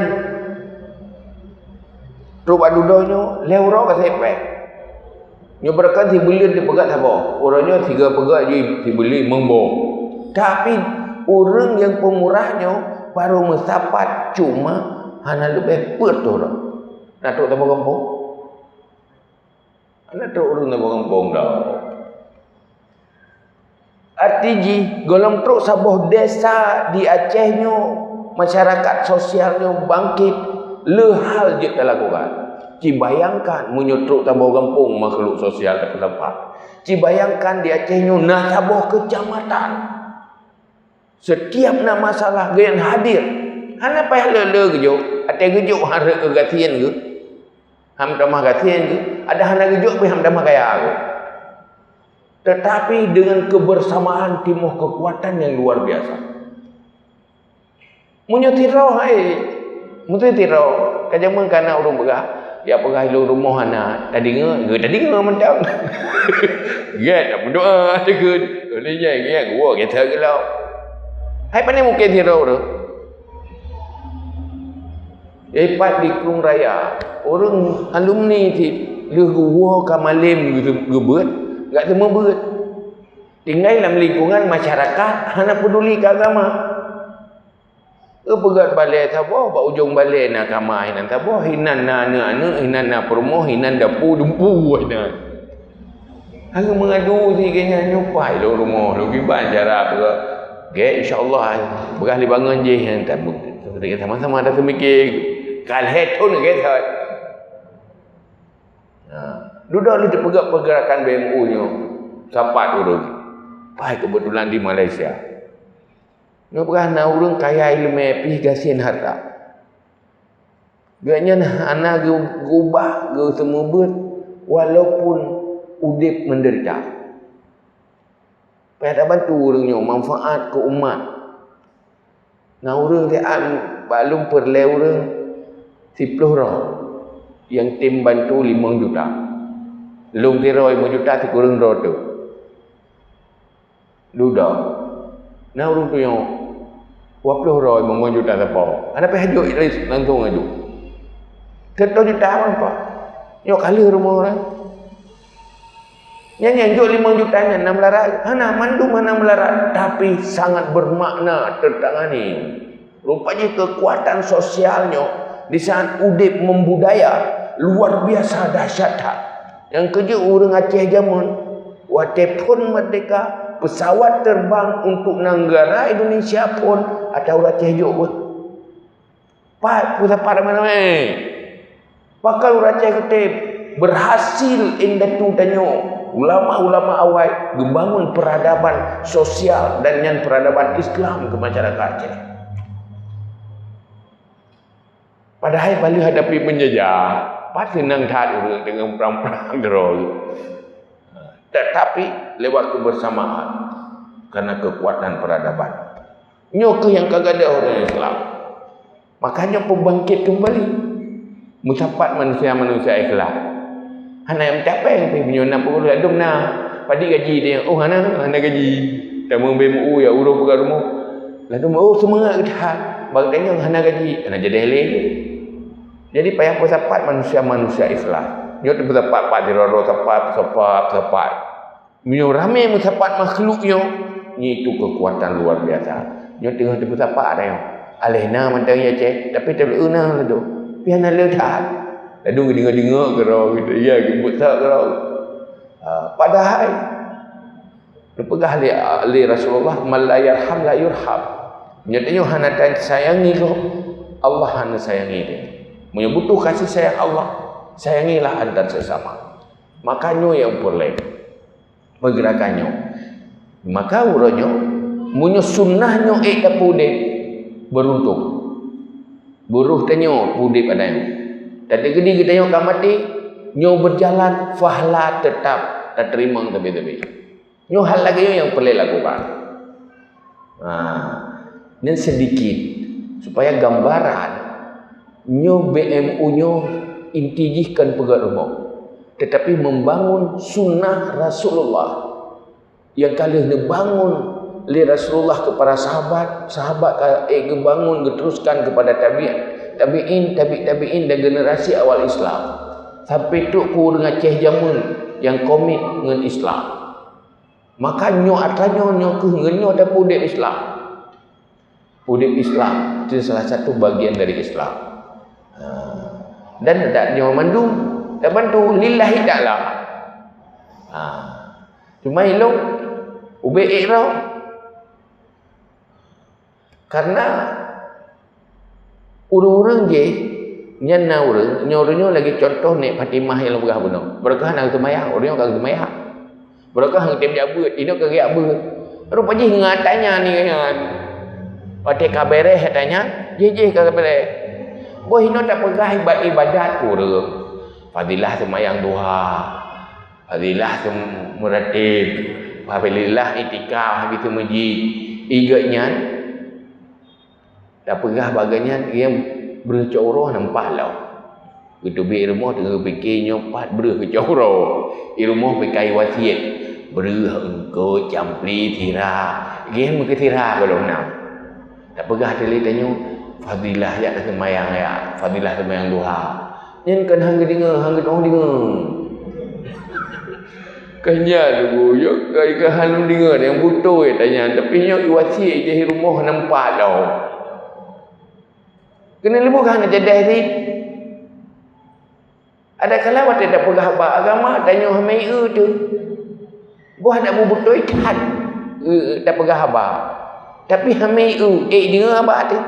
trok bak dudoe nyoe, lhèe uroe ka sép péng. Nyoe beureukat sibeuleuen dipeugöt saboh. Uroe nyoe sigoe peugöt jih sibeuleuen limong boh. Tapi, ureueng nyang peumurah nyoe barô meusapat cuma hana leubeh peuet reutôh droe. Na trok saboh gampông? Hana trok ureueng saboh gampông dah. Arti jih, gohlom trok saboh desa di Aceh nyoe, masyarakat sosial nyoe bangkét, le hal jeuet talakukan. Ci bayangkan meunyoe trok saboh gampông makhluk sosial tapeusapat. Ci bayangkan di Aceh nyoe na saboh keucamatan. Setiap na masalah, geuhnyan hadir. Hana payah le-le geujok, watèe geujok han rhot keu gasien geuh. Han tamah gasien geuh, adak hana geujok pih han tamah kaya geuh. Tetapi dengan kebersamaan timoh kekuatan yang luar biasa. Meunyoe sidroe hai, meusti sidroe, ka jameun ka na ureueng peugah, "Jak peugah lôn rumoh hana tadeungoe," geuh tadeungoe mantong. Gèt dak meudoa teukeuen. Lheueh nyan gèt geuwoe gèt that geulok. Hai pane mungken sidroe ureueng. Ipat di Krueng Raya, ureueng alumni cit lheueh geuwoe ka malem geu-, geubeuet, gak teumeubeuet. Tinggai lam lingkungan masyarakat hana peduli keu agama. Geupeugöt balè saboh, bak ujong balè na kama hinan saboh, hinan na aneuk-aneuk, hinan na peurumoh, hinan dapu dumpu hinan. Hana meungadu si geuhnyan nyoe pai lôn rumoh, lôn kiban cara peugah. Gèt, insya Allah, peugah lé bangon jih nyan, sama-sama dah seumiké. Ka lhèe thôn gèt that. Nah, dudoe lheueh teupeugöt pergerakan B M U nyoe, sapat ureueng. Pai keubeutulan di Malaysia. Geupeugah na ureueng kaya ileumèe pih gasien hareuta. Geuhnyan hana geu-, geubah geuseumeubeuet walaupun udép meudeurita. Payah tabantu ureueng nyoe manfaat keu umat. Na ureueng siat bak lôn peureulèe ureueng siploh droe nyang tem bantu limong juta. Lôn sidroe limong juta sikureueng droe teuh. Dudoe. Na ureueng tuyoe dua ploh droe limong juta sapo. Hana payah jok langsung aju. Seureutôh juta meurumpok. Nyoe ka lheueh rumoh ureueng. Nyan nyang jok limong juta nyan na meularat. Hana, mandum hana meularat. Tapi sangat bermakna teuntang nyan. Rupa jih keukuatan sosial nyoe di saat udép membudaya luar biasa dahsyat that. Nyang keujeuet ureueng Aceh jameun Watée phon merdeka, pesawat terbang untuk negara Indonesia phon, ata ureueng Aceh jok beuh. Pat peusapat ramé-ramé. Pakon ureueng Aceh keutem berhasil indatu tanyoe, ulama-ulama awai geubangun peradaban sosial dan nyan peradaban Islam keu masyarakat Aceh. Padahai bak lheueh hadapi penjajah, pat seunang that ureueng deungon prang-prang droe. Tetapi lewat kebersamaan, karena kekuatan peradaban. Nyoe keuh nyang ka gadôh ureueng Islam. Makanya pembangkit kembali. Meusapat manusia-manusia ikhlas. Hana nyang meucapée pih meunyoe na peue ladôm na. Padit gaji dia, oh hana, hana gaji. Tamong B M U ya uroe peugah rumoh. Ladôm oh seumangat geuh that. Bak tanyoe hana gaji, hana jadi lé. Jadi payah peusapat manusia-manusia ikhlas. Nyoe teupeusapat pat di roro sapat, sapat, sapat. Meunyoe ramé meusapat makhluk nyoe, nyoe itu keukuatan luar biasa. Nyoe teungoh teupeusapat ata nyoe. Aléh na mantong ya ceh, tapi teuleu na laju. Pian na le that. Ladôm geudeungoe-deungoe keudroe gitu. Ya, geubeuet that keudroe. Ha, padahai geupeugah lé, lé Rasulullah, "Man la yarham la yurham." Nyoe tanyoe hana tasayangi gob, Allah hana sayangi dia. Meunyoe butuh kasih sayang Allah, sayangilah antar sesama. Maka nyoe nyang peureulée. Pergerakan nyoe. Maka uroe nyoe, meunyoe sunnah nyoe ék tapeudeh, beuruntung. Buroh tanyoe peudeh padang. Tapi geutanyoe ka maté, nyoe berjalan, pahala tetap tateurimong sabe-sabe. Nyoe hal lagée nyoe nyang peureulée lakukan. Ha, nyan sedikit supaya gambaran nyoe B M U nyoe inti jih kon peugét rumoh, tetapi membangun sunnah Rasulullah nyang ka lheueh neubangun lé Rasulullah keu para sahabat, sahabat ka, eh, geubangun geuteruskan keupada tabi'in, tabi'in, tabi' tabi'in dan generasi awal Islam sampai trok keu ureuëng Aceh jameun nyang komit ngon Islam. Maka nyoe atra nyoe, nyoe keuh ngon nyoe tapeudeb Islam. Udeb Islam itu salah satu bagian dari Islam. Ha. Dan dak nyoe mandum tabantu lillahi ta'ala. Ha. Cuma ilong ubé ikra. Karena ureuëng-ureuëng jih nyan na ureuëng, nyoe ureuëng nyoe lagée contoh Nek Fatimah nyang lôn peugah bunoe. Barokah na geuseumayang, ureuëng nyoe ka geuseumayang. Barokah geutém jak beuet, inong ka geujak beuet. Rupa jih ngat tanyan ni nyan. Watée ka beureh tanyan, jih-jih ka beureh. Boh inong tapeugah iba-, ibadat ureuëng. Fadilah seumayang duha. Fadilah seumeuratéb. Fadilah itikaf habis seumeujid. Igét nyan. Tapeugah bak geuhnyan, nyang breuh cot uroe nampak lom. Geuteubiet rumoh teungoh pike nyoe pat breuh keu cot uroe. I rumoh pih ka iwasiet, breuh eungkot, campli, sira. Geuhnyan meukeusira gohlom na. Tapeugah teuh lé tanyoe, fadilah jak seumayang jak, fadilah seumayang duha. Nyan kon han geudeungoe, han geutueng deungoe. Kon nyan lagée nyoe, kon han lôn deungoe nyang beutôi tanyan, tapi nyoe iwasiet jih rumoh nampak lom. Keuneuk leumoh hana ceudah sit. Ada kala watée tapeugah haba agama, tanyoe hamé eu teuh. Boh hana beubeutôi that, eu, tapeugah haba. Tapi hamé eu, ék deungoe haba teuh.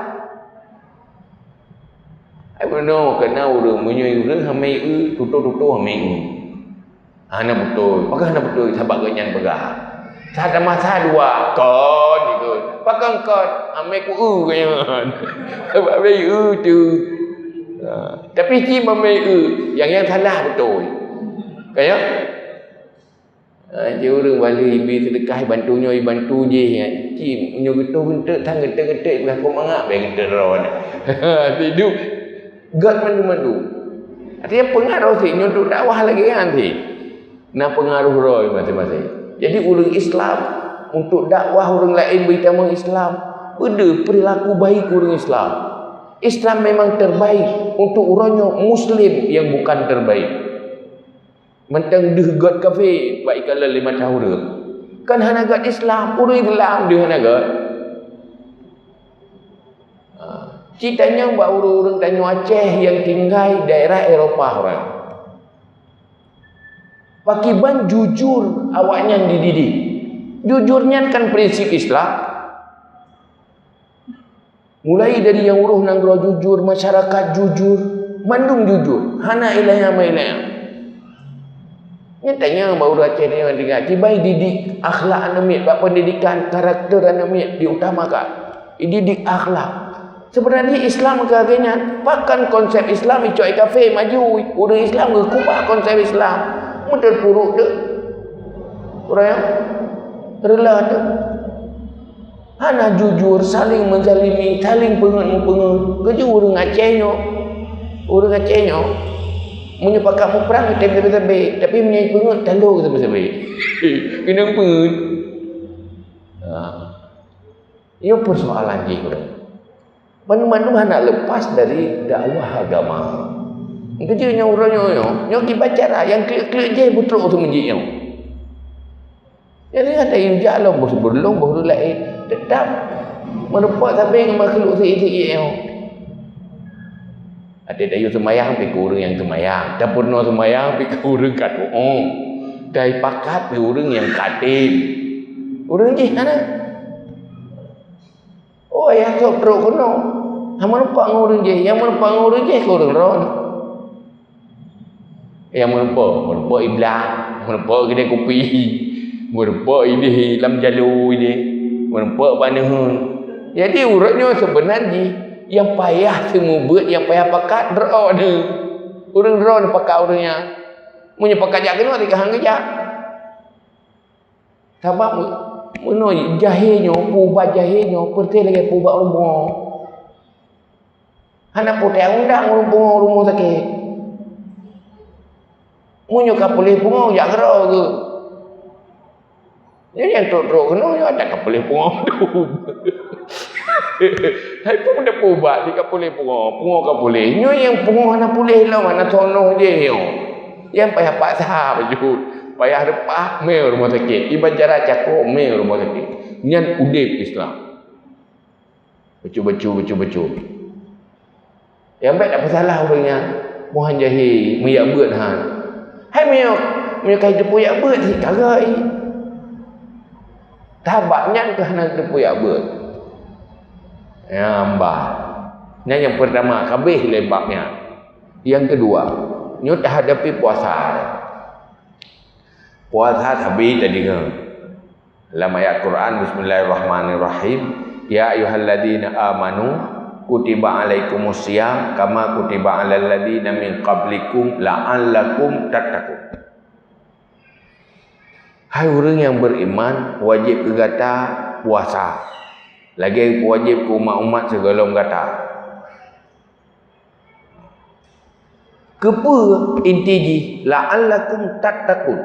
Ai bunoe keunan ureuëng, meunyoe ureuëng hamé eu, tutoe-tutoe hamé eu. Hana beutôi. Pakon hana beutôi? Sabab geuhnyan peugah, "Sa tamah sa dua, kon," ikot. Pakon kon? Hamé ku eu geuhnyan. Sabab hamé eu teuh. Ha. Tapi ci hamé eu, nyang, nyang salah beutôi. Kaya? Ha, ji ureuëng bali ibi seudeukah ibantu nyoe, ibantu jih, ya. Ci, meunyoe geutoh geunteuk, sang geunteuk-geunteuk, peugah keu mangat, bèk geunteuk droe. Hidup gét mandum-mandum. Artinya, peungaroh sit nyoe untuk dakwah lagée nyan sit. Na peungaroh droe maséng-maséng. Jadi, ureuëng Islam untuk dakwah ureuëng laén beuitamong Islam, peudeuh perilaku baik ureuëng Islam. Islam memang terbaik untuk uroe nyoe Muslim yang bukan terbaik. Mantong deuh gét kafé bak ikalon lé mata ureuëng. Kan hana gét Islam, ureuëng Islam deuh hana gét. Ha, ci tanyong bak ureuëng-ureuëng tanyoe Aceh nyang tinggai daerah Eropa ureuëng. Pakiban jujur awaknyan dididik. Jujur nyan kan prinsip Islam. Mulai dari nyang urôh nanggroe jujur, masyarakat jujur, mandum jujur, hana iéleumé-iéleumé. Nyan tanyoe bak ureuëng Aceh nyoe tinggai, kiban didik akhlak aneuk miet, bak pendidikan karakter aneuk miet diutamakan. Didik akhlak. Sebenarnya Islam keu lagée nyan, pakon konsep Islam icok kafé maju, ureuëng Islam geukubah konsep Islam. Meuteupuruk tu. Ureuëng reulah tu. Hana jujur, saling menzalimi, saling peungeut-meupeungeut. Keujeuet ureuëng Aceh nyoe, ureuëng Aceh nyoe, meunyoe pakat muprang, tem sabe-sabe. Tapi meunyoe peungeut, talo sabe-sabe. Keunong peungeut. Ha. Nyoe persoalan jih ureuëng. Mandum-mandum hana lepas dari dakwah agama. Keujeuet nyoe uroe nyoe, nyoe, nyoe kiban cara nyang klik-klik jih beutrok teumeujik nyoe. Jadi, ada yang jak lom, boh seubeureuloh, boh ureuëng laén. Tetap meureumpok sabe ngon makhluk seuiek-seuiek nyoe. Até tayue seumayang pih keu ureuëng nyang seumayang, tapeurunoe seumayang pih keu ureuëng ka tuoh, taipakat pih ureuëng nyang ka tem. Ureuëng jih hana. Oh, ayah trok-trok keunoe. Hana meureumpok ngon ureuëng jih, nyang meureumpok ngon ureuëng jih keu ureuëng droe. Nyang meureumpok, meureumpok iblah, meureumpok keudè kupi, meureumpok idéh lam jalo idéh, meureumpok bak neuheun. Jadi, uroe nyoe seubeuna jih nyang payah seumeubeuet, nyang payah pakat droeneuh. Ureuëng droeneuh pakat ureuëng nyan. Meunyoe pakat jak keunoe, teuka han geujak. Sabab meunoe jahé nyoe, peuubat jahé nyoe, peureuté lagée peuubat ureuëng bungöng. Hana peue teuundang ureuëng bungöng rumoh sakét. Meunyoe ka puléh bungöng, jak keudroe geuh. Nyoe nyang trok-trok keunoe nyoe adak ka puléh bungöng tu. Hai peue peuubat di ka puléh bungöng, bungöng ka puléh. Nyoe nyang bungöng hana puléh lom, hana sonoh jih nyoe. Nyang payah paksa bacut, payah reupah mé rumoh sakét, iban cara cako mé rumoh sakét. Nyan udeb Islam. Bacut-bacut, bacut-bacut. Nyang bék tapeusalah ureuëng nyan, meuhan jahé, meujak beuet han. Hai meunyoe, meunyoe ka jiteupeue jak beuet, sit ka gét. Sabab nyan keuh hana jiteupeue jak beuet. Nyang bah. Nyan nyang peurtama, ka abéh lé bab nyan. Nyang keudua, nyoe tahadapi puasa. Puasa sabe tadeungoe. Lam ayat Quran, bismillahirrahmanirrahim. Ya ayyuhalladzina amanu kutiba alaikumus siyam kama kutiba alal ladzina min qablikum la'allakum tattaqun. Hai ureuëng nyang beriman, wajéb keu gata puasa, lagée wajéb keu umat-umat sigohlom gata. Keupeue inti jih? La'allakum tattaqun.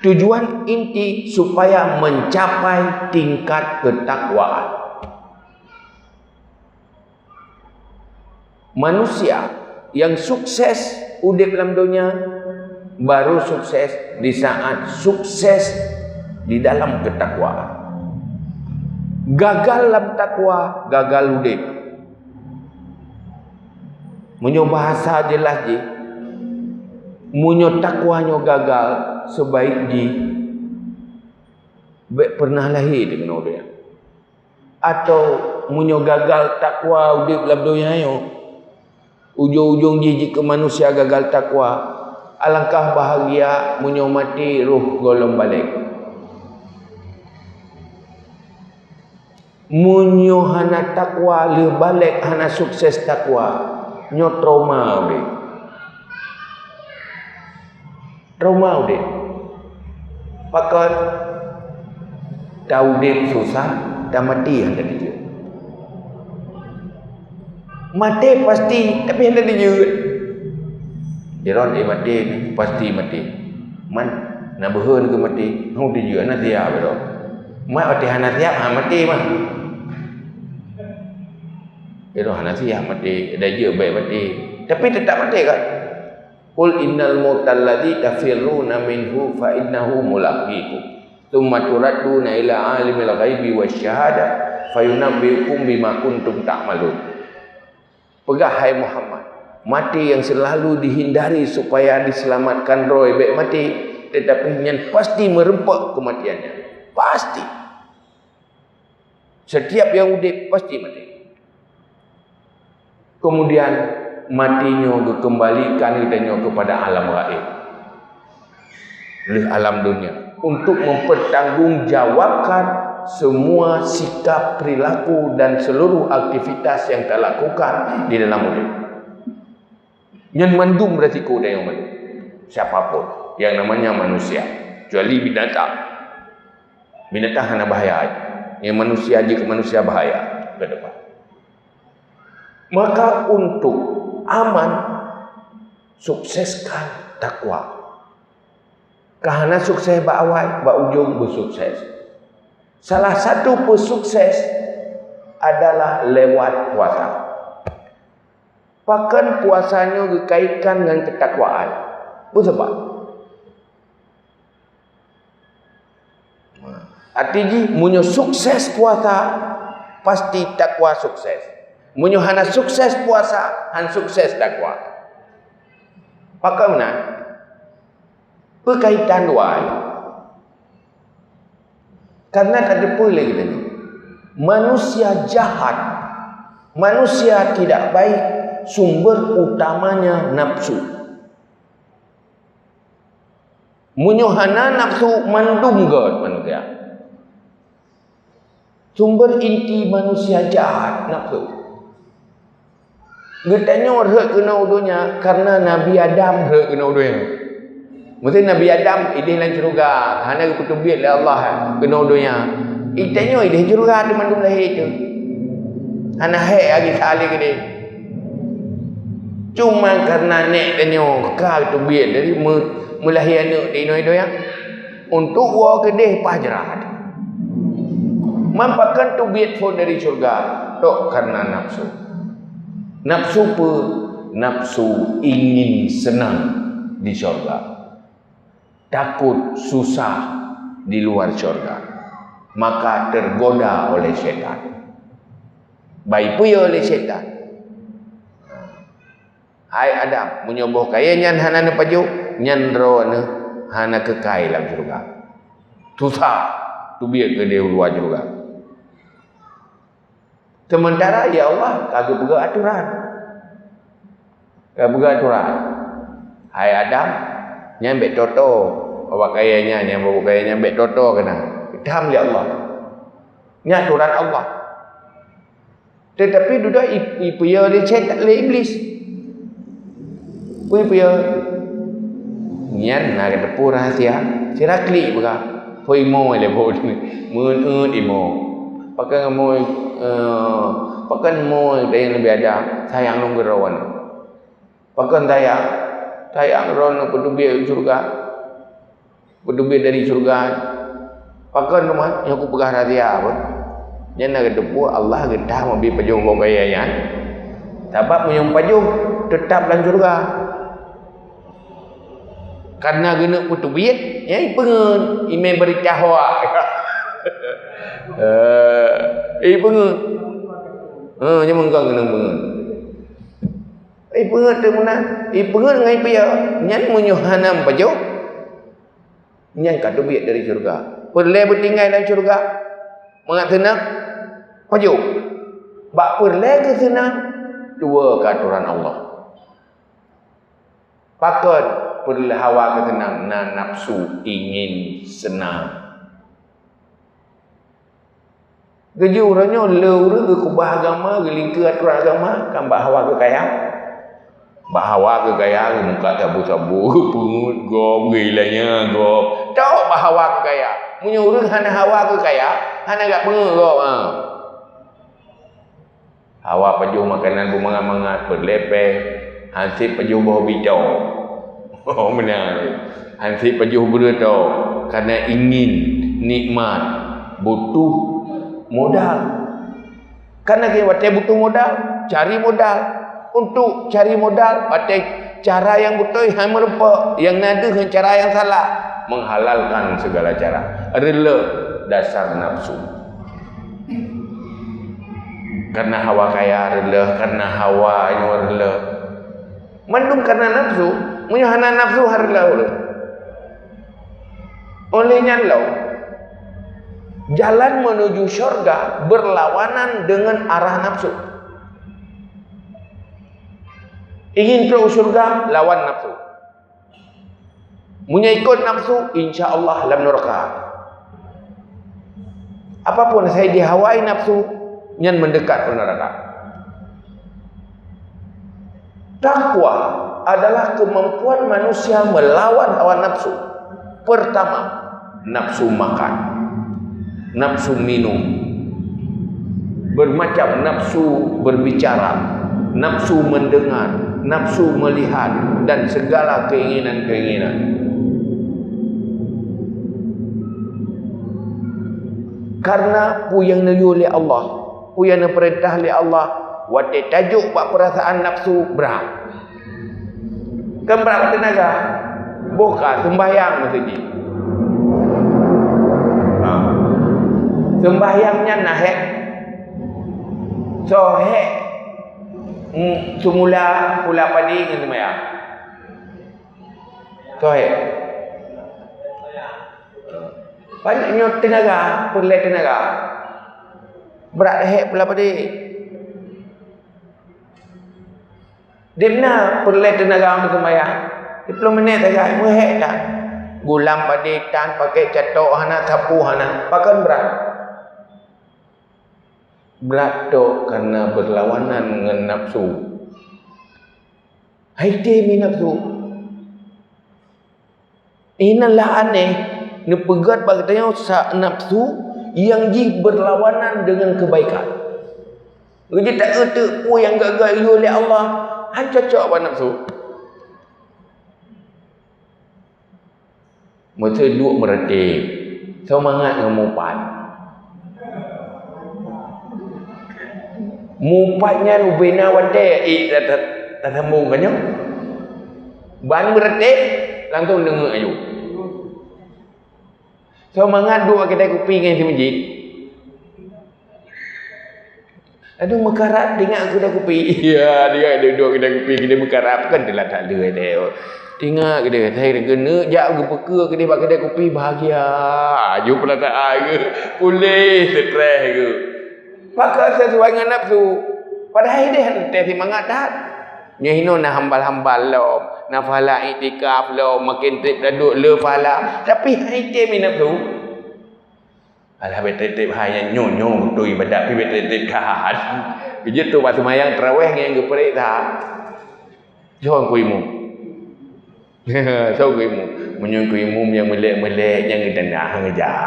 Tujuan inti supaya mencapai tingkat ketakwaan. Manusia nyang sukses udeb lam donya baru sukses di saat sukses di dalam ketakwaan. Gagal lam takwa, gagal udeb. Meunyoe bahasa jeulaih jih, meunyoe takwa nyoe gagal, seubaik jih bék peureunah lahé di keunoe donya. Atawa meunyoe gagal takwa udeb lam donya nyoe, ujong-ujong jih jikeu manusia gagal takwa, alangkah bahgia meunyoe maté roh gohlom balek. Meunyoe hana takwa, lheueh balek hana sukses takwa, nyoe trauma udeb. Trauma udeb. Pakon? Taudeb susah, tamaté hana dijeuet. Maté pasti, tapi hana dijeuet. Droeneuh maté, pasti maté. Man, na beuhe keu maté, hana dijeuet, hana siap droe. Mat watée hana siap, ha, maté mah. Droe hana siap maté, dan jeuet bék maté. Tapi teutap maté kan? Qul innal mautal ladzi tafirruna minhu fa innahu mulaqikum. Tsumma turadduna ila alimil ghaibi wasy syahadah fayunabbiukum bima kuntum ta'malun. Peugah, hai Muhammad, Mati yang selalu dihindari supaya diselamatkan droe bèk mati, tetapi nyan pasti meureumpok kematian nyan. Pasti. Setiap yang udép pasti mati. Kemudian, mati nyoe geukeumbalikan geutanyoe keupada alam gaib. Lheueh alam dunia, untuk mempertanggungjawabkan semua sikap, perilaku, dan seluruh aktivitas yang talakukan di dalam udép. Nyan mandum resiko dan nyan mandum. Siapapun yang namanya manusia, kecuali binatang. Binatang hana bahaya. Yang manusia jeuet keu manusia bahaya ke depan. Maka untuk aman, sukseskan takwa. Ka hana sukses bak awai, bak ujong beusukses. Salah satu peusukses adalah lewat puasa. Pakon puasa nyoe geukaitkan ngon keutakwaan? Peue sabab? Arti jih, meunyoe sukses puasa, pasti takwa sukses. Meunyoe hana sukses puasa, han sukses takwa. Pakon meunan? Peukaitan dua nyoe. Karena tateupeue lé geutanyoe, manusia jahat, manusia tidak baik, sumber utamanya nafsu. Meunyoe hana nafsu, mandum göt manusia. Sumber inti manusia jahat, nafsu. Geutanyoe rhot keunoe u donya karena Nabi Adam rhot keunoe u donya. Meusé Nabi Adam idéh lam syeuruga, hana geupeuteubiet lé Allah keunoe u donya. Geutanyoe idéh syeuruga teuma mandum lahé teuh. Hana hék lagi saléh keudéh. Cuma karena nèk tanyoe ka geuteubiet dari meu-, meulahé aneuk di inoe donya. Untuk woe keudéh paih jrat. Man pakon teubiet phon dari syeuruga? Tok karena nafsu. Nafsu peue? Nafsu ingin senang di syeuruga. Takut susah di luar syeuruga. Maka tergoda oleh syaitan. Bak ipeue lé syaitan? Hai Adam, meunyoe boh kayèe nyan hana neupajoh, nyan droeneuh hana keukai lam syeuruga. Susah teubiet keudéh u luwa syeuruga. Seumeuntara, ya Allah, ka geupeugah atoran. Ka geupeugah atoran. Hai Adam, nyan bèk toto. Boh kayèe nyan, nyan boh kayèe nyan bèk toto keunan. Geutam lé Allah. Nyan atoran Allah. Tetapi dudoe i-, ipeuyö lé syaitan, lé Iblis. Peue ipeuyö? Nyan na geuteupeue rahsia. Sira klik peugah. Peue imoe lé buet. Meu'eut imoe. Pakon imoe, eh, pakon imoe nyang leubeh ada sayang lôn keu droeneuh. Pakon sayang? Sayang droeneuh peuteubiet u syeuruga. Peuteubiet dari syeuruga. Pakon teuma? Nyoe kupeugah rahsia apa? Nyan na geuteupeue Allah geutah meubi pajoh boh kayèe nyan. Sabab meunyoe pajoh teutap lam syeuruga. Karena geuneuk peuteubiet, nyan ipeungeut, imè beurita hoak. Eh, ipeungeut. Ha, nyan meungan keuneuk peungeut. Ipeungeut teuk meunan, ipeungeut ngon ipeuyö, nyan meunyoe hana meupajoh, nyan ka teubiet dari syeuruga. Peureulèe beutinggai lam syeuruga, mangat seunang, pajoh. Bak peureulèe keu seunang, tuwoe keu atoran Allah. Pakon peureulèe hawa keu seunang? Na nafsu ingin senang. Geujeuet uroe nyoe le ureueng geukeubah agama, geulingkeu atoran agama, kan bak hawa keu kaya. Bak hawa keu kaya, geumuka sabu-sabu, geupeungeut gob, geuilanya gob. Tok bak hawa keu kaya. Meunyoe ureueng hana hawa keu kaya, hana geupeupeungeut gob, ha. Hawa pajoh makanan beumangat-mangat, peureulèe pèng, han sép pajoh boh bito. Oh, meunan. Han sép pajoh breuto, karena ingin nikmat, butuh modal. Karena watèe butuh modal, cari modal. Untuk cari modal, watèe cara nyang beutôi han meurumpok, nyang na deuh ngon cara nyang salah, menghalalkan segala cara. Reuloh dasar nafsu. Karena hawa kaya reuloh, karena hawa nyoe reuloh. Mandum karena nafsu, meunyoe hana nafsu hareulo ulôn. Oleh nyan lom, jalan menuju syurga berlawanan dengan arah nafsu. Ingin trok syurga, lawan nafsu. Meunyoe ikot nafsu, insya Allah lam neraka. Apapun sai dihawai nafsu, nyan mendekat ke neraka. Takwa adalah kemampuan manusia melawan hawa nafsu. Pertama, nafsu makan, nafsu minum, bermacam nafsu berbicara, nafsu mendengar, nafsu melihat, dan segala keinginan-keinginan. Karena peue nyang neuyue lé Allah, peue nyang neupeurintah lé Allah, watée tajok bak peurasaan nafsu, brat. Kan brat teunaga. Boh ka seumbahyang meuseujid. Ha. Seumbahyang nyan na hék. Soe hék, mm, seumula pula padé ngon seumbahyang? Soe hék? Banyak nyoe teunaga, peureulée teunaga. Brat hék pula padé. Di na peureulée teunaga untuk seumbahyang? Siplôh minét sagai meuhék that. Gulam padé tan, pakai catok hana, sapu hana, pakon brat? Brat tok karena berlawanan ngon nafsu. Hai tém nafsu. Inan lah aneh, neupeugét bak geutanyoe sa-, nafsu nyang jih berlawanan dengan kebaikan. Jadi tak euteuk peue nyang gak-gak yue lé Allah, han cocok bak nafsu. Meuteuk duek meureutéb, soe mangat ngon mupat. Mupat nyan ubena watée ék ta-, ta-, tasambong ka nyoe. Ban meureutéb, langsong deungoe aju. Soe mangat duek kedai kupi ngon si meujid. Aduh, meukarab tingak kedai kupi. Ya, dia duduk kedai kupi, kita meukarab kan telah tak ada deh. Tingak kedai, saya kena jak geupeukeu kedai bak kedai kupi bahagia. Aju perasaan ke, pulih stres ke. Maka sesuai dengan nafsu. Padahai dia hana teuh semangat that. Nyoe hinoe na hambal-hambal lom, na pahala iktikaf lom, makin treb taduek le pahala. Tapi hai tém nafsu. Alah, beutôi-tôi hai nyan nyoe-nyoe beutôi ibadat, tapi beutôi-tôi that. Beujeuet tu bak seumayang tarawih ngon geupreh that. Soe keu imum? Soe keu imum? Meunyoe keu imum nyang meulek-meulek, nyang geutanah ngeujak.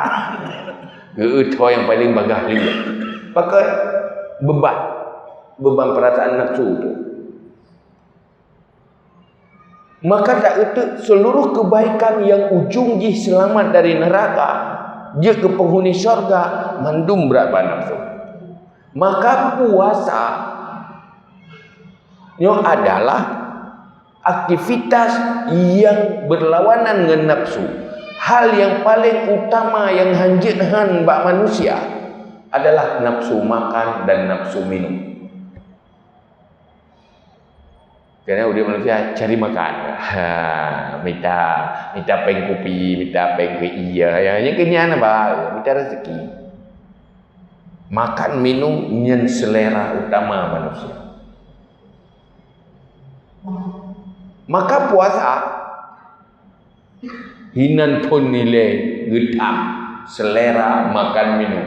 Geu-, geu-, soe nyang paling bagah lé. Pakon beban, beban perasaan nafsu tu. Maka tak euteuk seluruh kebaikan yang ujung jih selamat dari neraka, jeuet keu penghuni syurga, mandum brat bak nafsu. Maka puasa nyoe adalah aktivitas yang berlawanan ngon nafsu. Hal yang paling utama yang hanjeuet han bak manusia adalah nafsu makan dan nafsu minum. Karena udép manusia cari makan. Ha, mita, mita péng kupi, mita péng keu ie, ya, nyang keunyan apa? Mita rezeki. Makan minum nyan selera utama manusia. Maka puasa hinan phon nilai geutam, selera makan minum.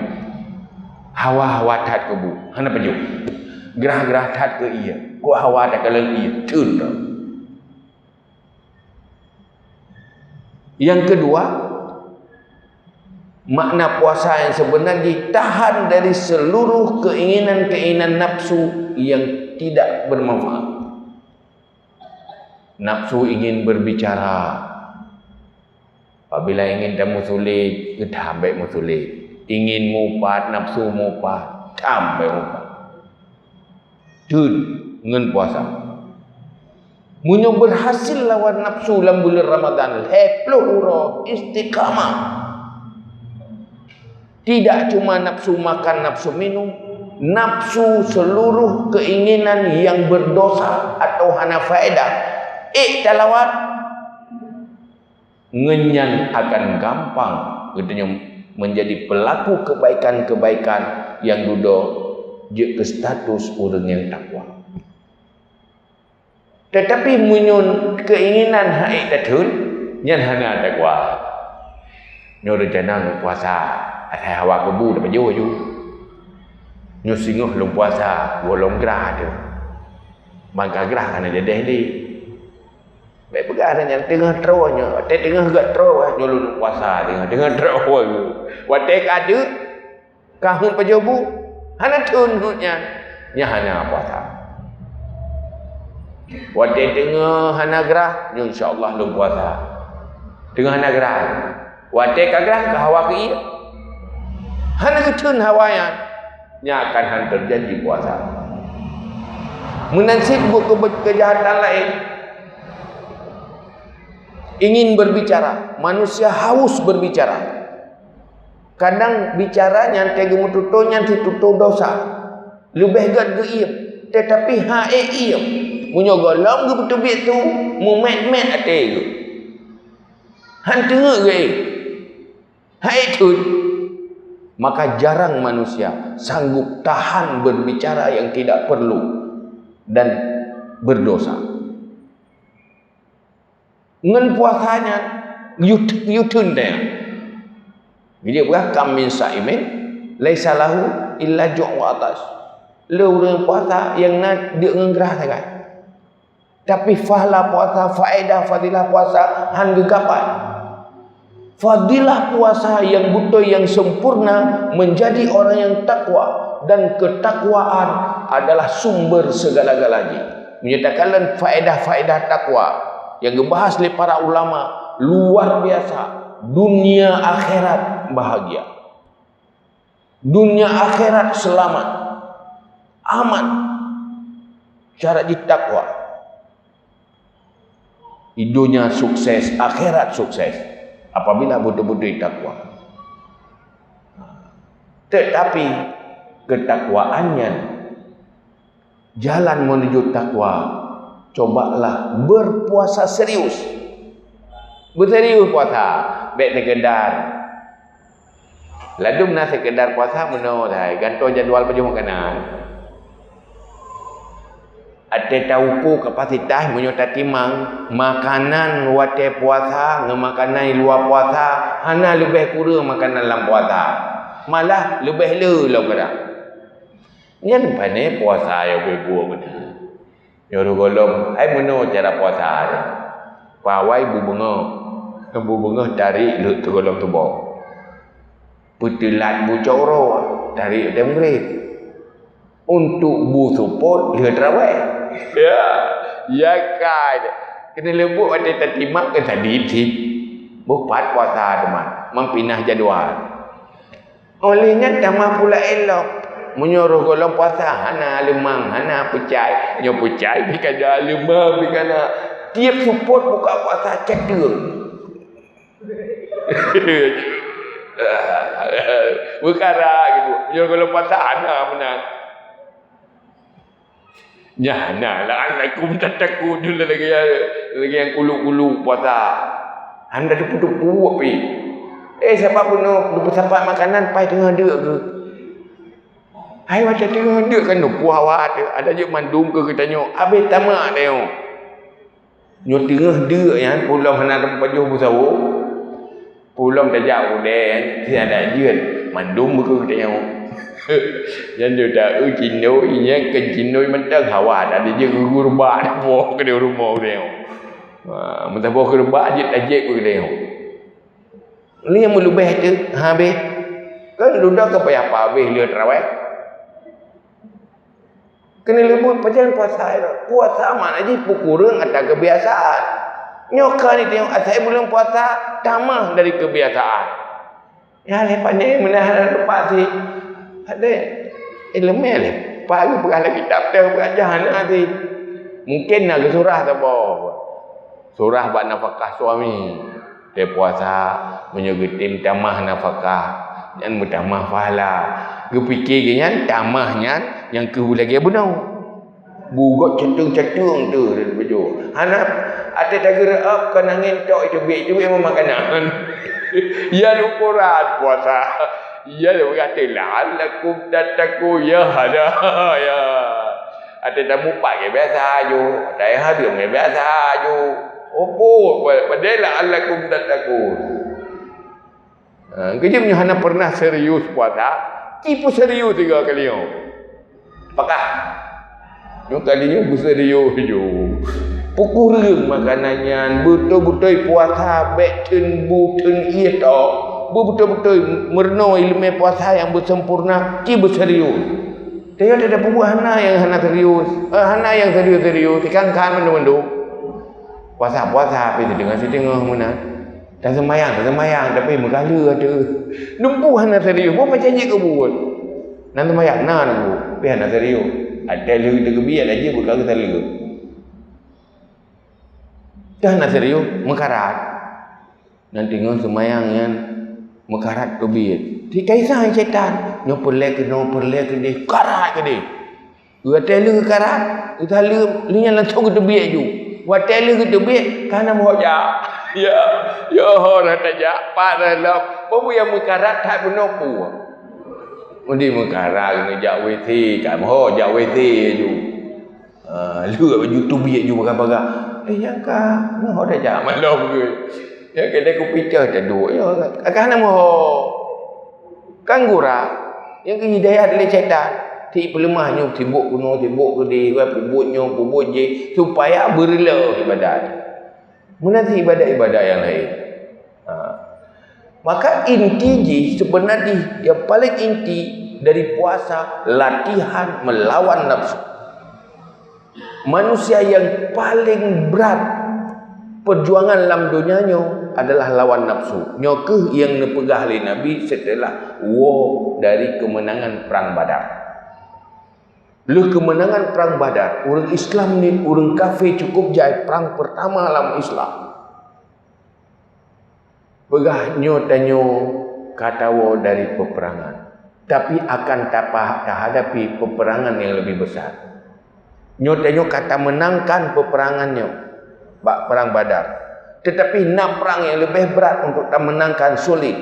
Hawa-hawa that keu bu, hana pajoh. Grah-grah that keu ie, kok hawa that kalon ie, teun dah. Yang kedua, makna puasa yang sebenar ditahan dari seluruh keinginan-keinginan nafsu yang tidak bermanfaat. Nafsu ingin berbicara. Apabila ingin tameusulet, geutam bék meusulet. Ingin mupat, nafsu mupat, tam bék mupat. Teun ngon puasa. Meunyoe berhasil lawan nafsu lam buleuen Ramadan, lhée ploh uroe istiqamah. Tidak cuma nafsu makan, nafsu minum, Nafsu, seluruh keinginan yang berdosa atau hana faedah, ék talawan, ngon nyan akan gampang geutanyoe menjadi pelaku kebaikan-kebaikan nyang dudoe jeuet keu status ureuëng nyang takwa. Tetapi meunyoe keinginan hana tatheun, nyan hana takwa. Nyoe rencana ngon puasa, asai hawa kubu tapajoh ju. Nyoe singoh lôn puasa, gohlom grah teuh. Ban ka grah hana jadeh lé. Bék peugah nyan teungoh troe nyoe, watée teungoh gét troe, nyoe lôn puasa teungoh, teungoh troe. Watée ka deuek, ka heuet pajoh bu, hana theun heuet nyan, nyan hana puasa. Watée teungoh hana grah, nyoe insya Allah lôn puasa. Teungoh hana grah. Watée ka grah, ka hawa keu ié. Hana geutheun hawa nyan, nyan akan hana teujanji puasa. Meunan cit buet keu-, keujahatan laén. Ingin berbicara, manusia haus berbicara. Kadang bicara nyang teugeumeututoe nyan situtoe dosa. Leubeh gét geuiem, tetapi hana ék iem. Meunyoe gohlom geupeuteubiet su, meumet-met até geuh. Han teungeut geuh, hana ék theun. Maka jarang manusia sanggup tahan berbicara yang tidak perlu dan berdosa. Ngon puasa nyan, yue-, yue theun teuh. Jadi, peugah, "Kam min saimin, laisa lahu illa ju' wa atash." Le ureuëng puasa nyang na deuek ngon grah sagai. Tapi pahala puasa, faedah fadilah puasa, han geugapai. Fadilah puasa nyang beutôi, nyang sempurna, menjadi orang yang takwa. Dan ketakwaan adalah sumber segala-galanya. Meunyoe takalon faedah-faedah takwa nyang geubahas lé para ulama, luar biasa. Dunia akhirat bahagia. Dunia akhirat selamat. Aman. Syarat jih takwa. Di dunia sukses, akhirat sukses. Apabila betul-betul takwa. Tetapi, ketakwaan nyan jalan menuju takwa, cobalah berpuasa serius. Beuserius puasa, bék sekedar. Ladum na sekedar puasa meunoe sagai, gantoe jadwal pajoh makanan. Até taukur kapasitas meunyoe tatimang, makanan watée puasa ngon makanan luwa puasa hana leubeh kureueng makanan lam puasa. Malah leubeh le lom kadang. Nyan pané puasa nyang beubuet meunan. Nyoe gohlom, hai meunoe cara puasa nyan. Pawai bu beungoh. Bu beungoh tarék lheueh teugohlom tuboh. Peuteulat bu cot uroe, tarék watée meugréb. Untuk bu seupôt lheueh teurawéh. Ya, ya kai. Keuneuk leubuet watée tatimak keu sadit cit. Boh pat puasa teuma, mang pinah jadwal. Óh lheueh nyan tamah pula ilok. Meunyoe roh gohlom puasa hana leumang, hana peucai. Nyoe peucai pih ka na, leumang pih ka na. Tieb seupôt buka puasa catueng. Peukara gitu. Meunyoe gohlom puasa hana meunan. Nyan na, "La'allakum tattaqun," nyoe lagée, lagée nyang kuluk-kuluk puasa. Hana teupeu-teupeu pih. Eh, sabab bunoe geupeusapat makanan pai teungoh deuk geuh. Hai watée teungoh deuk kan neupuh awak teuh, ada jeuet mandum keu geutanyoe, habéh tamak tanyoe. Nyoe teungoh deuk nyan, peulom hana tapajoh beusawo. Peulom tajak udeb nyan, si adak jeuet, mandum beukeue tanyoe. Nyan deuda eu cindoi, nyan keu cindoi mantong hawa, adak jeuet geugurbak, taboh keudeh rumoh tanyoe. Ha, meutaboh geurbak jeuet tajek beukeue tanyoe. Lheueh meulubeh teuh, habéh. Kan dudoe keu payah habéh lheueh teurawéh. Keuneuk leubuet pajan puasa, puasa makna jih peukureueng atra keubiasaan. Nyoe ka jitanyong asai buleuen puasa tamah dari keubiasaan. Nyan lé pane meunan hana teupasi. Ada ileumé lé, pagi peugah lé kitab teuh peugah jah hana hati. Mungken na geusurah saboh. Surah bak nafakah suami. Teupuasa, meunyoe geutem tamah nafakah, nyan meutamah pahala. Geupike geuh nyan, tamah nyan, nyang keuh lagèe bunoe. Bugok ceteueng-ceteueng tu, tu baju. Hana, até tageureu'op kon angén tok itu biet, itu biet memang makanan. Ya ukuran puasa. Ya, dia berkata, "La'allakum tattaqun." Ya, ada. Ya. Até tamupat ke biasa aju. Até hareuem ke biasa aju. Opo, padahai la'allakum tattaqun. Ha, keujeuem nyoe hana pernah serius puasa, ci peuserius tiga kali nyoe. Apakah? Nyoe kali nyoe beuserius ju. Peukureueng makanan nyan, beutôi-beutôi puasa bèk theun bu theun ié tok. Beutôi-beutôi meurunoe ileumèe puasa nyang beusempurna, ci beuserius. Tapi ada peubuet hana nyang hana serius, eh, hana nyang serius-serius, ikan-ikan mandum-mandum. Puasa-puasa, tapi siteungoh-siteungoh meunan. Taseumayang, taseumayang, tapi meugalak ateuh. Neumpu hana serius, boh macam jih keu buet. Nan seumayang na neumpu, tapi hana serius. Até lheueh teukeubit, até jih beuka geusaleuem. Dah hana serius, meukarat. Nan teungoh seumayang nyan meukarat teubiet. Di kaisai setan, nyoe peureulèe keunoe, peureulèe keudeh, karat keudeh. Watèe lheueh karat, geusaleuem, lheueh nyan langsung geuteubiet ju. Watèe lheueh geuteubiet, ka na meuhok jak. Ya, ya ho na tajak, pat na lom. Peue nyang meukarat that bunoe peue. Meunyoe meukarat, keuneuk jak W C, ka meuhok jak W C ju. Ah, lheueh baju teubiet ju bagah-bagah. Eh, nyang ka meuhok tajak malom keu. Ya, keuneuk kupica taduek. Ya, ka na meuhok. Kan gura, nyang keu hidayat lé syaitan. Ti peuleumah nyoe, sibok keunoe, sibok keudeh, peubuet nyoe, peubuet jih, supaya beureuloh ibadat. Meunan cit ibadat-ibadat nyang laén. Ha. Maka inti jih, seubeuna jih, nyang paleng inti dari puasa, latihan meulawan nafsu. Manusia nyang paleng brat peujuangan lam donya nyoe adalah lawan nafsu. Nyoe kheueh nyang neupeugah lé Nabi seuteulah woe dari keumeunangan Prang Badar. Lheueh keumeunangan Prang Badar, ureuëng Islam ngon ureuëng kafé cukup jai prang peurtama lam Islam. Peugah nyoe tanyoe ka tawoe dari peupeurangan, tapi akan tapa-, tahadapi peupeurangan nyang leubeh besar. Nyoe tanyoe ka tameunangkan peupeurangan nyoe bak Prang Badar. Teutapi na prang nyang leubeh brat untuk tameunangkan, sulet,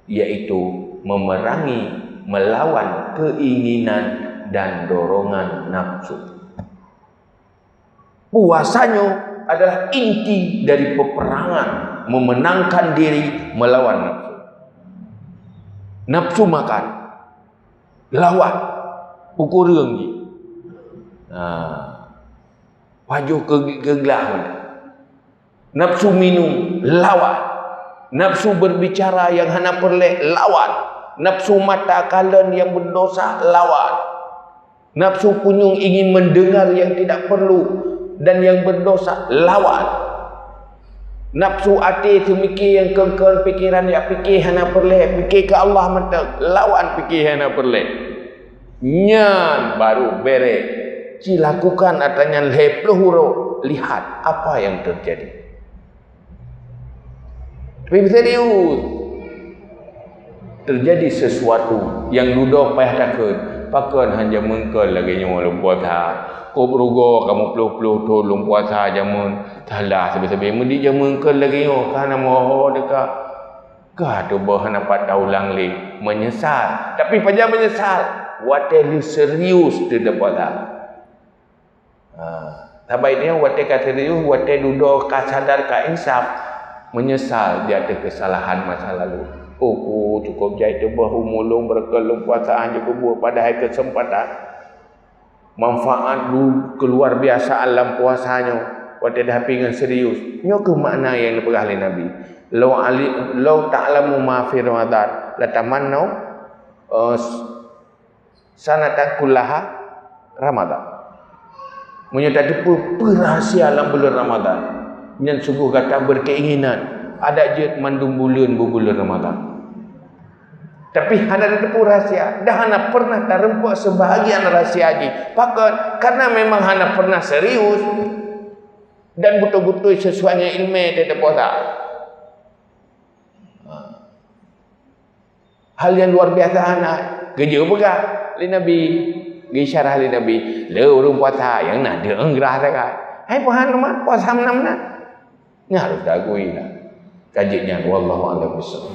yaitu memerangi melawan keinginan dan dorongan nafsu. Puasa nyoe adalah inti dari peperangan memenangkan diri melawan nafsu. Nafsu makan, lawan, ukureueng jih. Nah, pajoh keu, keu glah. Nafsu minum, lawan. Nafsu berbicara yang hana peureulèe, lawan. Nafsu mata kalon yang berdosa, lawan. Nafsu punyueng ingin mendengar yang tidak perlu dan yang berdosa, lawan. Nafsu até seumike nyang kon-kon pikeran jak pike hana peureulèe, pike keu Allah mantong, lawan pike hana peureulèe. Nyan baru bèrèh. Ci lakukan atra nyan lhèe ploh uroe, lihat apa yang terjadi. Tapi serius. Terjadi sesuatu nyang dudoe payah takheun. Pakon han jameun kon lagèe nyoe lôn puasa. Kôb rugoe ka meuploh-ploh thôn lôn puasa jameun. Salah sabe-sabe, meunyoe jameun kon lagèe nyoe, ka na meuho-ho teuka. Ka tuboh hana pat taulang lé, meunyeusal. Tapi pajan meunyeusal? Watèe lheueh serius teuh tapuasa. Ha, saban nyoe watèe ka serius, watèe dudoe ka sadar, ka insaf, meunyeusal di ateueh keusalahan masa lalu. Oh, ku cukôp jai tuboh umu lôn, beureukat lôn puasa hana jipeubuet, padahai keuseumpatan manfaat lu-, keuluar biasa lam puasa nyoe, watèe dihadapi ngon serius. Nyoe kheueh makna nyang neupeugah lé Nabi, "Lau ali-, lau ta'lamu ma fi Ramadan, latamanna, eh, sanatan kullaha Ramadan." Meunyoe tateupeue peue rahsia lam buleuen Ramadan, nyan sunggoh gata beukeinginan adak jeuet mandum buleuen bak buleuen Ramadan. Tapi hana tateupeue rahsia, dan hana pernah tareumpok seubahagian rahsia jih. Pakon? Karena memang hana pernah serius dan beutôi-beutôi sesuai ngon ileumèe teuh tapuasa. Hal nyang luar biasa hana. Geujeuet peugah lé Nabi, geuisyarah lé Nabi, le ureuëng puasa nyang na deueng grah sagai. Hai paham nama puasa meunan-meunan. Nyan harôh tagui na. Ka jeuet nyan, wallahu a'lam bishawab.